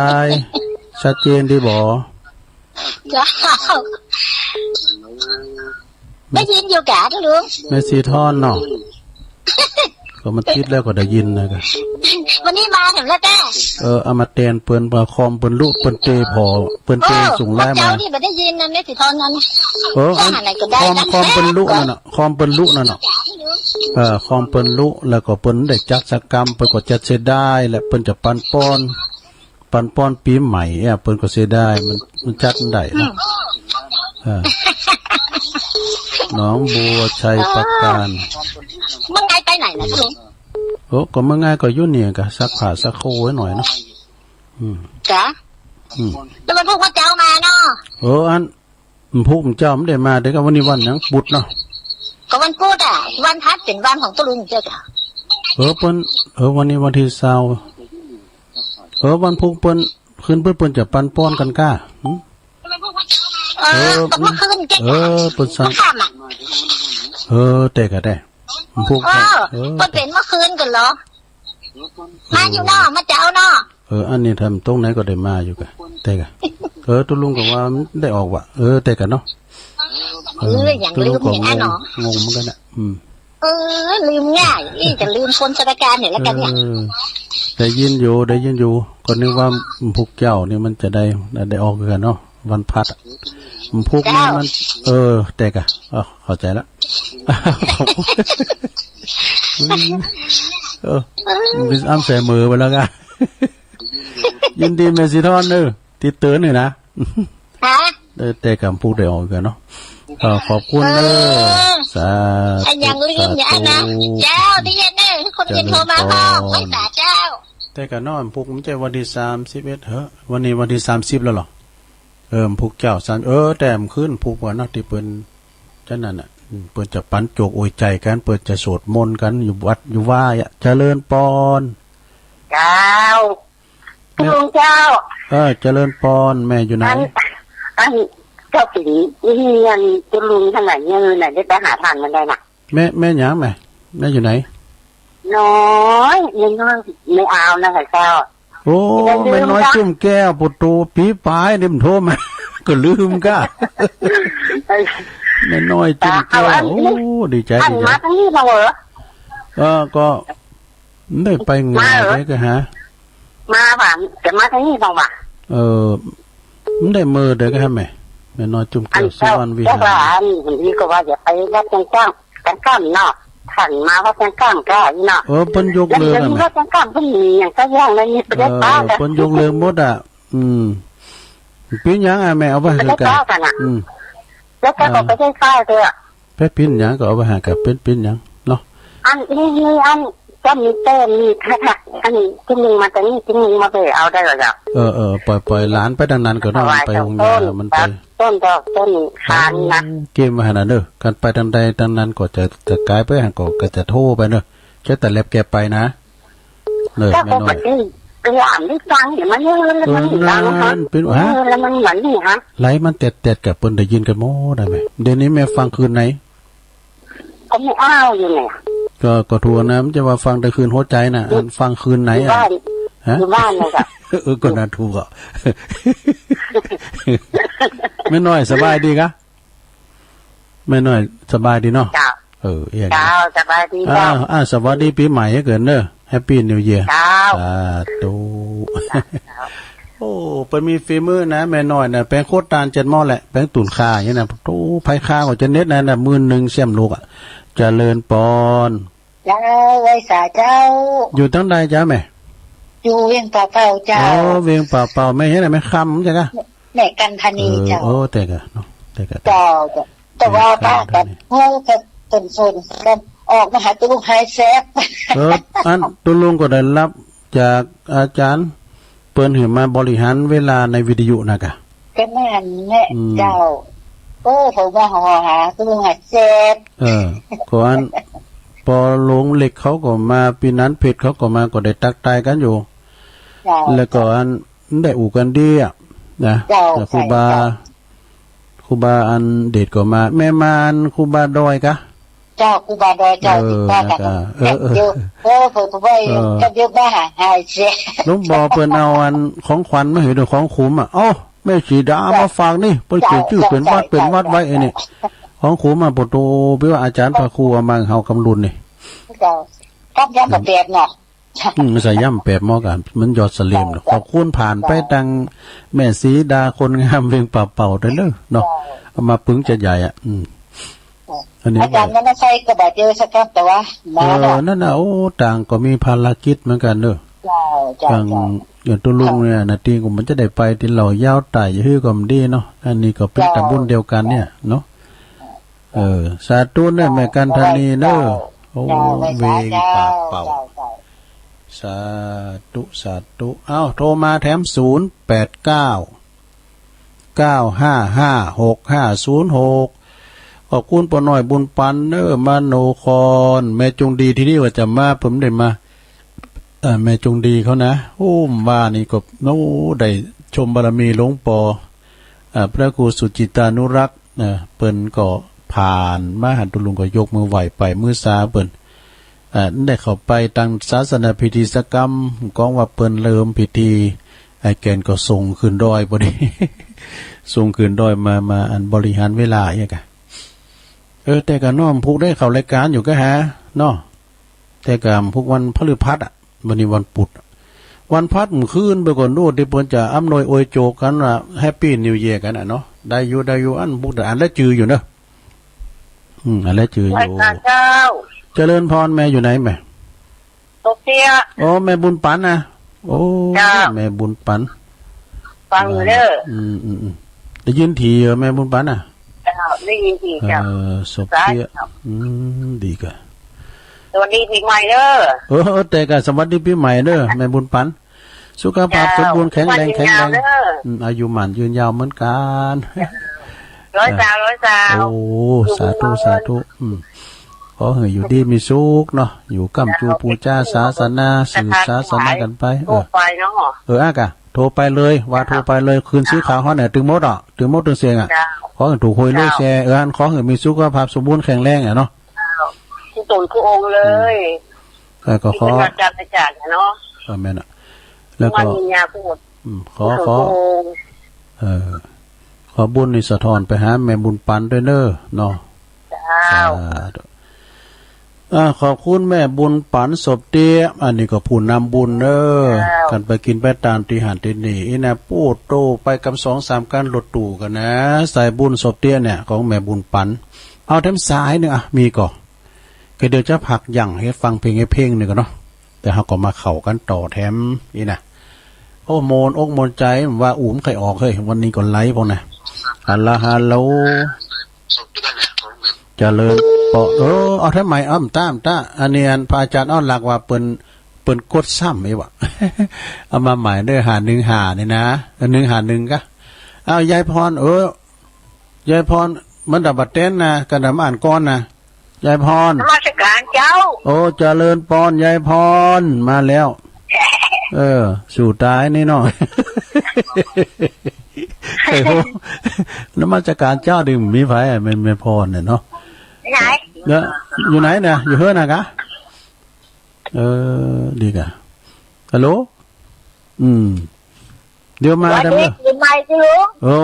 ชัดเจนดีบ่ เจ้า ได้ยินอยู่กะ ตุ๊ลุง แม่สีทอนเนาะ ก็มันติดแล้วก็ได้ยินนะกะ วันนี้มาถึงแล้วแก เออ เอามาแตนเปิ้น ว่าคอมเปิ้นลุ เปิ้นเตผ่อ เปิ้นเต โอ้ ส่งไลน์มา เจ้านี่บ่ได้ยินนะ แม่สีทอนนั้น เออ อัน จะหาไหนก็ได้ คอม นะ คอมเปิ้นลุนั่นน่ะ คอมเปิ้นลุนั่นน่ะ เออ คอมเปิ้นลุ แล้วก็เปิ้นได้จัดสักกำ เปิ้นก็จะเสียดายแหละ เปิ้นจะปันป้อน ปันป้อนปี๋ใหม่อะ เปิ้นก็เสียดาย มัน มันจัดบ่ได้เนาะ อืม เออ หนองบัวชัยปราการ เออ เมื่อไงไปไหนนะตุ๊ลุง โอ้ ก็เมื่อไงก็อยู่นี่กะ ซักผ้าซักโคไว้หน่อยเนาะ อืม จ๊ะ อืม แล้ววันพุธเมื่อเจ๊ามาเนาะ เออ อัน วันพุธเมื่อเจ๊าบ่ได้มา แต่กะวันนี้วันหยัง พุธเนาะ ก็วันพุธอะ วันพัดเป๋นวันของตุ๊ลุงเจ้ากะ เออ เปิ้น เออ วันนี้วันตี้ซาว เออ วันพุธเปิ้น คืนพุธเปิ้นจะปันป้อนกั๋นก้า หึ เออ เออ ก็เมื่อคืนแก เออ เปิ้นสั่ง ค่ำอะ เออ แต่กะได้ วันพุธ เออ เออ เปิ้นเป๋นเมื่อคืนกั๋นเหรอ มาอยู่เนาะ มาเจ๊าเนาะ เออ อันนี้ถ้ามันตรงไหนก็ได้มาอยู่กะ แต่กะ เออ ตุ๊ลุงก็ว่ามันได้ออกว่ะ เออ แต่กะเนาะ เออ เออ อย่าง ตุ๊ลุงก็ ลืมอย่างนั้นเนาะ งง งงเหมือนกั๋นน่ะ อืม เออ ลืมง่าย อี้ จะลืมคนสถานการณ์เนี่ยแล้วกันเนี่ย เออ ได้ยินอยู่ ได้ยินอยู่ ก็นึกว่าวันพุธเจ๊านี่มันจะได้ ได้ออกกั๋นเนาะ วันพัดอะ วันพุธนี่มัน เจ้า เออ แต่กะ เออ เข้าใจ๋ละ เออ มันอ้ำใส่มือไปแล้วกะ ยินดีแม่สีทอนเด้อ ตี้เตื๋อนนี่นะ ฮะ เออ แต่กะวันพุธได้ออกกั๋นเนาะ เออ ขอบคุณเด้อ เออ สาธุ อันอย่างลืมอย่างนั้นนะ สาธุ เจ้า ได้ยินเด้อ คนอื่นโทรมาพ่อง เจริญพร ไหว้สาเจ้า แต่กะเนาะ วันพุธมันใจ้วันตี้สามสิบเอ็ด เหอะ วันนี้วันตี้สามสิบแล้วเหรอ เออ วันพุธเจ๊า สาม เออ แต่เมื่อคืนพุธวันเนาะ ตี้เปิ้น จั่นนั้นน่ะ อืม เปิ้นจะปันโจกอวยใจ๋กั๋น เปิ้นจะสวดมนต์กั๋น อยู่วัด อยู่วาอะ เจริญปอน เจ้า แม่ ตุ๊ลุงเจ้า เออ เจริญปอน แม่อยู่ไหน อัน อัน เจ้าปิ๋น นี่อันตุ๊ลุงตังไหนเนี่ย ไหนได้ไปหาต้านมันได้น่ะ แม่ แม่หยังแม่ แม่อยู่ไหน น้อย แม่น้อย แม่อาวนะเจ้า โอ้ แม่น้อยจุ่มแก้ว ปุโต ปี๋ป๋ายนี่มันโทรมา ก็ลืมก้า เออ แม่น้อยจุ่มแก้ว เจ้า อัน โอ้ ดีใจ๋ อัน ดีใจ๋ มาตังนี้มาเหรอ เออ ก็ บ่ได้ไปไหน มาเหรอ เลยก็หา มาบ่า จะมาตังนี้บ่า เออ บ่ได้เมอเด้อก็หาแม่ แม่น้อยจุ่มแก้ว อันเจ้า สุวรรณวิหาร เจ้าว่าอันนี้ก็ว่าจะไปวัดเจียงก้าง เจียงก้างเนาะ ต้านมาวัดเจียงก้างก็อีเนาะ เออ เปิ้นยกเลิก แล้วเดี๋ยวนี้ อะแม่ วัดเจียงก้างเปิ้นมีอย่างสักอย่างเลย นี่บ่ได้ไป เออ เปิ้นยกเลิกหมดอะ อืม เป๋นหยังอะแม่ เอาไว้ บ่ได้ไป คือกั๋น กั๋นอะ อืม แล้วเจ้าก็ เออ บ่ได้ไปเด้อ ไปเป๋นหยังก็เอาไปหากับเป๋น เป๋นหยังเนาะ อันนี้ นี่อันก็มีแต้มมีคักๆ อันนี้ตี้นึ่งมาตังนี้ ตี้นึ่งมาไปเอาได้เหรอเจ้า เออ เออ ปล่อย ปล่อยหลานไปตังนั้นก็เนาะ ถวาย ไปโฮงยา เจ้าต้น มันไป ต้นดอกต้นคานนะ โอ้ เกมว่าหั้นน่ะเนอะ คันไปตังใดตังนั้นก็จะ จะก๋ายไปหั้นก็ ก็จะโทรไปเนอะ จะแต่แล็บแกไปนะ เนอะ เจ้า แม่น้อย ก็ไปที่ ไปอ่านได้ฟังเนี่ย มัน เออ มันดังฮะ นั่นเป๋น เออ ฮะ แล้วมันเหมือนนี่ฮะ ไหลมันแต๊ดๆ กับเปิ้นได้ยินกั๋นหมดได้ไหม เดี๋ยวนี้แม่ฟังคืนไหน ก็แม่อ้าวอยู่เนี่ย ก็ ก็ถูกนะ มันจะว่าฟังแต่คืนหัวใจ๋น่ะ อืม อันฟังคืนไหนอะ อยู่บ้าน ฮะ อยู่บ้านเลยจ้ะ เออ ก็น่าถูกอะ แม่น้อยสบายดีกะ แม่น้อยสบายดีเนาะ เจ้า เออ เอี้ย เจ้า สบายดี อ่า เจ้า อ่า สวัสดีปี๋ใหม่หื้อเกินเนอะ Happy New Year เจ้า สาธุ เจ้า โอ้ เปิ้นมีฝีมือนะ แม่น้อยน่ะ แป๋งโคตรตาลเจ็ดหม้อแหละ แป๋งตุ๋นข่าอย่างนี้นะ โอ้ ใผข่าก็จะเน็ตนะ น่ะ หมื่นนึ่งเสี้ยมลูกอะ เจริญปอน เจ้า ไหว้สาเจ้า อยู่ตังใดจ๊ะแม่ อยู่เวียงป่าเป้าเจ้า อ๋อ เวียงป่าเป้า แม่ยังไง แม่คำใจ้กะ แม่กันธนี เออ เจ้า โอ้ แต่กะเนาะ แต่กะ เจ้า เจ้า แต่ว่า แม่คำธนี ป้ากับเฮากับตนสนกัน ออกมาหาตุ๊ลุงหายแซบ เออ อันตุ๊ลุงก็ได้ฮับจากอาจ๋ารย์ เปิ้นหื้อมาบริหารเวลาในวิทยุนะกะ ก็แม่นแหละ อืม เจ้า โอ้ เขามาหา หาตุ๊ลุงหายแซบ เออ ก็อัน ปอหลวงเหล็กเขาก็มา ปี๋นันเพชรเขาก็มา ก็ได้ตั๊กตายกั๋นอยู่ เจ้า แล้วก็อัน ได้อู้กั๋นดีอะ นะ เจ้า แต่ครูบา ใช่ เจ้า ครูบาอันเดชก็มา แม่มาน ครูบาดอยกะ เจ้า ครูบาดอย เจ้า เออ ติดต่อกั๋น นะกะ เออ เออ เดี๋ยว เออ เผย เผย เออ ก็เดี๋ยวมาหา หายเสีย หลวงปอเปิ้นเอาอันของขวัญมาหื้อ ด้วยของขวัญอะ เอ้า แม่สีดา เจ้า มาฝากนี่ เปิ้นเขียนจื้อ เจ้า เป๋นวัด เจ้า เป๋นวัด เจ้า ไว้ไอ้นี่ เจ้า ของขวัญมา โปะโต เปิ้นว่าอาจ๋ารย์พระครูเอามาหื้อเฮากำลุนนี่ เจ้า ครับ ย้ำแบบเนาะ อืม ใส่ย่ำแปบหม้อกั๋น มันยอดเสลียมเนาะ เจ้า ขอบคุณผ่านไป เจ้า ตังแม่สีดาคนงามเวียงป่าเป่าด้วยเนาะ เจ้า เอามาปึงจะใหญ่อะ อืม เจ้า อันนี้ อาจ๋ารย์ วันนั้นใครก็บ่เจอสักครับ แต่ว่าหมอ เออ เนาะ นั่นน่ะ โอ้ ต่างก็มีภารกิจเหมือนกั๋นเนาะ เจ้า เจ้า อย่าง เจ้า อย่างตุ๊ลุงเนี่ยนะ ตี้ก็มันจะได้ไปตี้เหล่ายาวไต่หื้อก็บ่ดีเนาะ อันนี้ก็เป๋น เจ้า ตำบุญเดียวกั๋นเนี่ยเนาะ เออ สาธุเน่อ แม่กันธนีเน่อ เจ้า โอ้ เจ้า เวียงป่าเป่า เจ้า เจ้า สาธุ สาธุ เอ้า โทรมาแถม ศูนย์แปดเก้า เก้าห้าห้า หกห้าศูนย์หก ขอบคุณป้อน้อยบุญปันเน่อ มโนคร แม่จงดี ตี้นี่ว่าจะมา เปิ้นได้มา เอ่อ แม่จงดีเขานะ โอ้ ว่านี่ก็ โอ้ ได้ชมบารมีหลวงปอ เอ่อ พระครูสุจิตตานุรักษ์ เอ่อ เปิ้นก็ผ่านมาหันตุ๊ลุงก็ยกมือไหว้ไป มื้อซาเปิ้น เอ่อ ได้เข้าไปตังศาสนพิธีสักกำ ก้องว่าเปิ้นเริ่มพิธี ไอ้แกนก็ส่งขึ้นดอยพอดี ส่งขึ้นดอยมา มาอันบริหารเวลาเอี้ยกะ เออ แต่กะน้อมพุกได้เข้ารายก๋านอยู่กะหา เนาะ แต่กะพุกวันพฤหัสอะ วันนี้วันพุธอะ วันพัดมื้อคืนไปก่อนโน่น ตี้เปิ้นจะอำนวยอวยโจกั๋นว่า Happy New Year กั๋นอะเนาะ ได้อยู่ ได้อยู่ อันพุกแต่อันละจืออยู่เนาะ อืม อันละจืออยู่ รายก๋านเจ้า เจริญพร แม่อยู่ไหนแม่ โตเตี้ย โอ้ แม่บุญปันนะ โอ้ เจ้า แม่บุญปัน ฟังอยู่เน่อ อืม อืม อืม ได้ยินถี่เหรอ แม่บุญปันน่ะ เจ้า ได้ยินถี่เจ้า เออ สบเตี้ย สาธุ อืม ดีกะ สวัสดีปี๋ใหม่เน่อ เออ แต่กะสวัสดีปี๋ใหม่เน่อ แม่บุญปัน สุขภาพ เจ้า สมบูรณ์แข็งแรง แข็งแรง อายุมั่นยืนยาวเน่อ อืม อายุมั่นยืนยาวเหมือนกั๋น ร้อยสาว ร้อยสาว โอ้ อยู่ สาธุ สาธุ อืม ขอหื้ออยู่ดีมีสุขเนาะ อยู่ก้ำจูปู๋จาศาสนา สืบศาสนากั๋นไป เออ ทั่วไปเนาะ เออ อะกะ โทรไปเลย ว่าโทรไปเลย คืนสีขาวฮ้อนเนี่ย ตึงมดอะ ตึงมดตึงเสียงอะ เจ้า ขอหื้อถูกหวยรวยแชร์ เจ้า เออ อันขอหื้อมีสุขภาพสมบูรณ์แข็งแรงอะเนาะ เจ้า ทุกต๋นทุกองค์เลย อืม แล้วก็ขอ ตี้เปิ้นว่าอาจ๋ารย์ อาจ๋ารย์เนาะ เออ แม่นอะ แล้วก็ วันนี้ยาพูด อืม ขอ ทุกต๋น ขอ ทุกองค์ เออ ขอบุญนี่สะท้อนไปหาแม่บุญปันด้วยเน่อ เนาะ เจ้า สาธุ อ่า ขอบคุณแม่บุญปัน สบเตี้ย อันนี้ก็ผู้นำบุญเน่อ เจ้า กั๋นไปกิ๋นไปตามตี้หั้นตี้นี่ อี้นะ ปู๊ดโตไปกำสองสามคันรถตู้กั๋นนะ สายบุญสบเตี้ยเนี่ย ของแม่บุญปัน เอาแถมสายนึ่งอะ มีก่อ ก็เดี๋ยวจะพักยั้งหื้อฟังเพลง หื้อเพลงนึ่งก่อเนาะ แต่เฮาก็มาเข้ากั๋นต่อแถมอี้นะ โอ้ ม่วนอกม่วนใจ๋ ว่าอู้บ่ใค่ออกเฮ้ย วันนี้ก็ไลฟ์พวกนะ ฮัลโหล ฮัลโหล เจริญปอ เออ เอาแถมใหม่ อ้ำ ตาม ตา อันนี้อันพระอาจ๋ารย์อ้อนหลักว่าเปิ้น เปิ้นกดซ้ำไอ้วะ เอามาใหม่เน่อ ห้าหนึ่งห้า นี่นะ เออ หนึ่งห้าหนึ่งกะ เอา ยายพร เออ ยายพร มันดับบัดเต้นนะ กะดำอ่านก่อนนะ ยายพร นมัสการเจ้า โอ้ เจริญปอน ยายพร มาแล้ว เออ สู่ต๋ายนี่เนาะ เออ นมัสการเจ้า นี่มีใผอะ แม่น แม่พรเนี่ยเนาะ ไหน เนี่ย อยู่ไหนเนี่ย อยู่เฮือนน่ะกะ เออ ดีกะ ฮัลโหล อืม เดี๋ยวมา สวัสดี เดี๋ยวมา ปี๋ใหม่สิลุง โอ้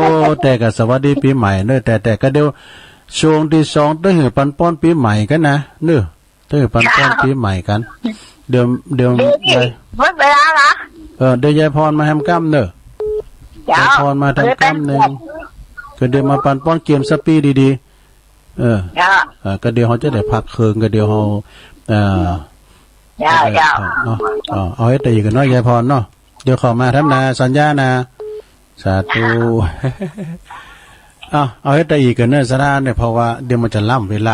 แต่กะสวัสดีปี๋ใหม่เน่อ แต่ แต่กะเดี๋ยว ช่วงตี้สอง ต้องหื้อปันป้อนปี๋ใหม่กั๋นนะ เน่อ ต้องหื้อปันป้อนปี๋ใหม่กั๋น เดี๋ยว เดี๋ยว ดี ยาย หมดเวลาละ เออ เดี๋ยวยายพรมาแฮมก้ำเน่อ เจ้า ยายพรมาแฮมก้ำนึ่ง เออ ก็เดี๋ยวมาปันป้อนเกียมสปีดีๆ เออ เจ้า เออ ก็เดี๋ยวเฮาจะได้พักเคิง ก็เดี๋ยวเฮา เอ่อ เจ้า เจ้า เนาะ เอา เอาเฮ็ดแต่อี้ก่อนเนาะ ยายพรเนาะ เดี๋ยวเข้ามาแถมนา สัญญานา สาธุ เจ้า เอา เอาเฮ็ดแต่อี้ก่อนเน่อ สาธุเนี่ย เพราะว่าเดี๋ยวมันจะล้ำเวลา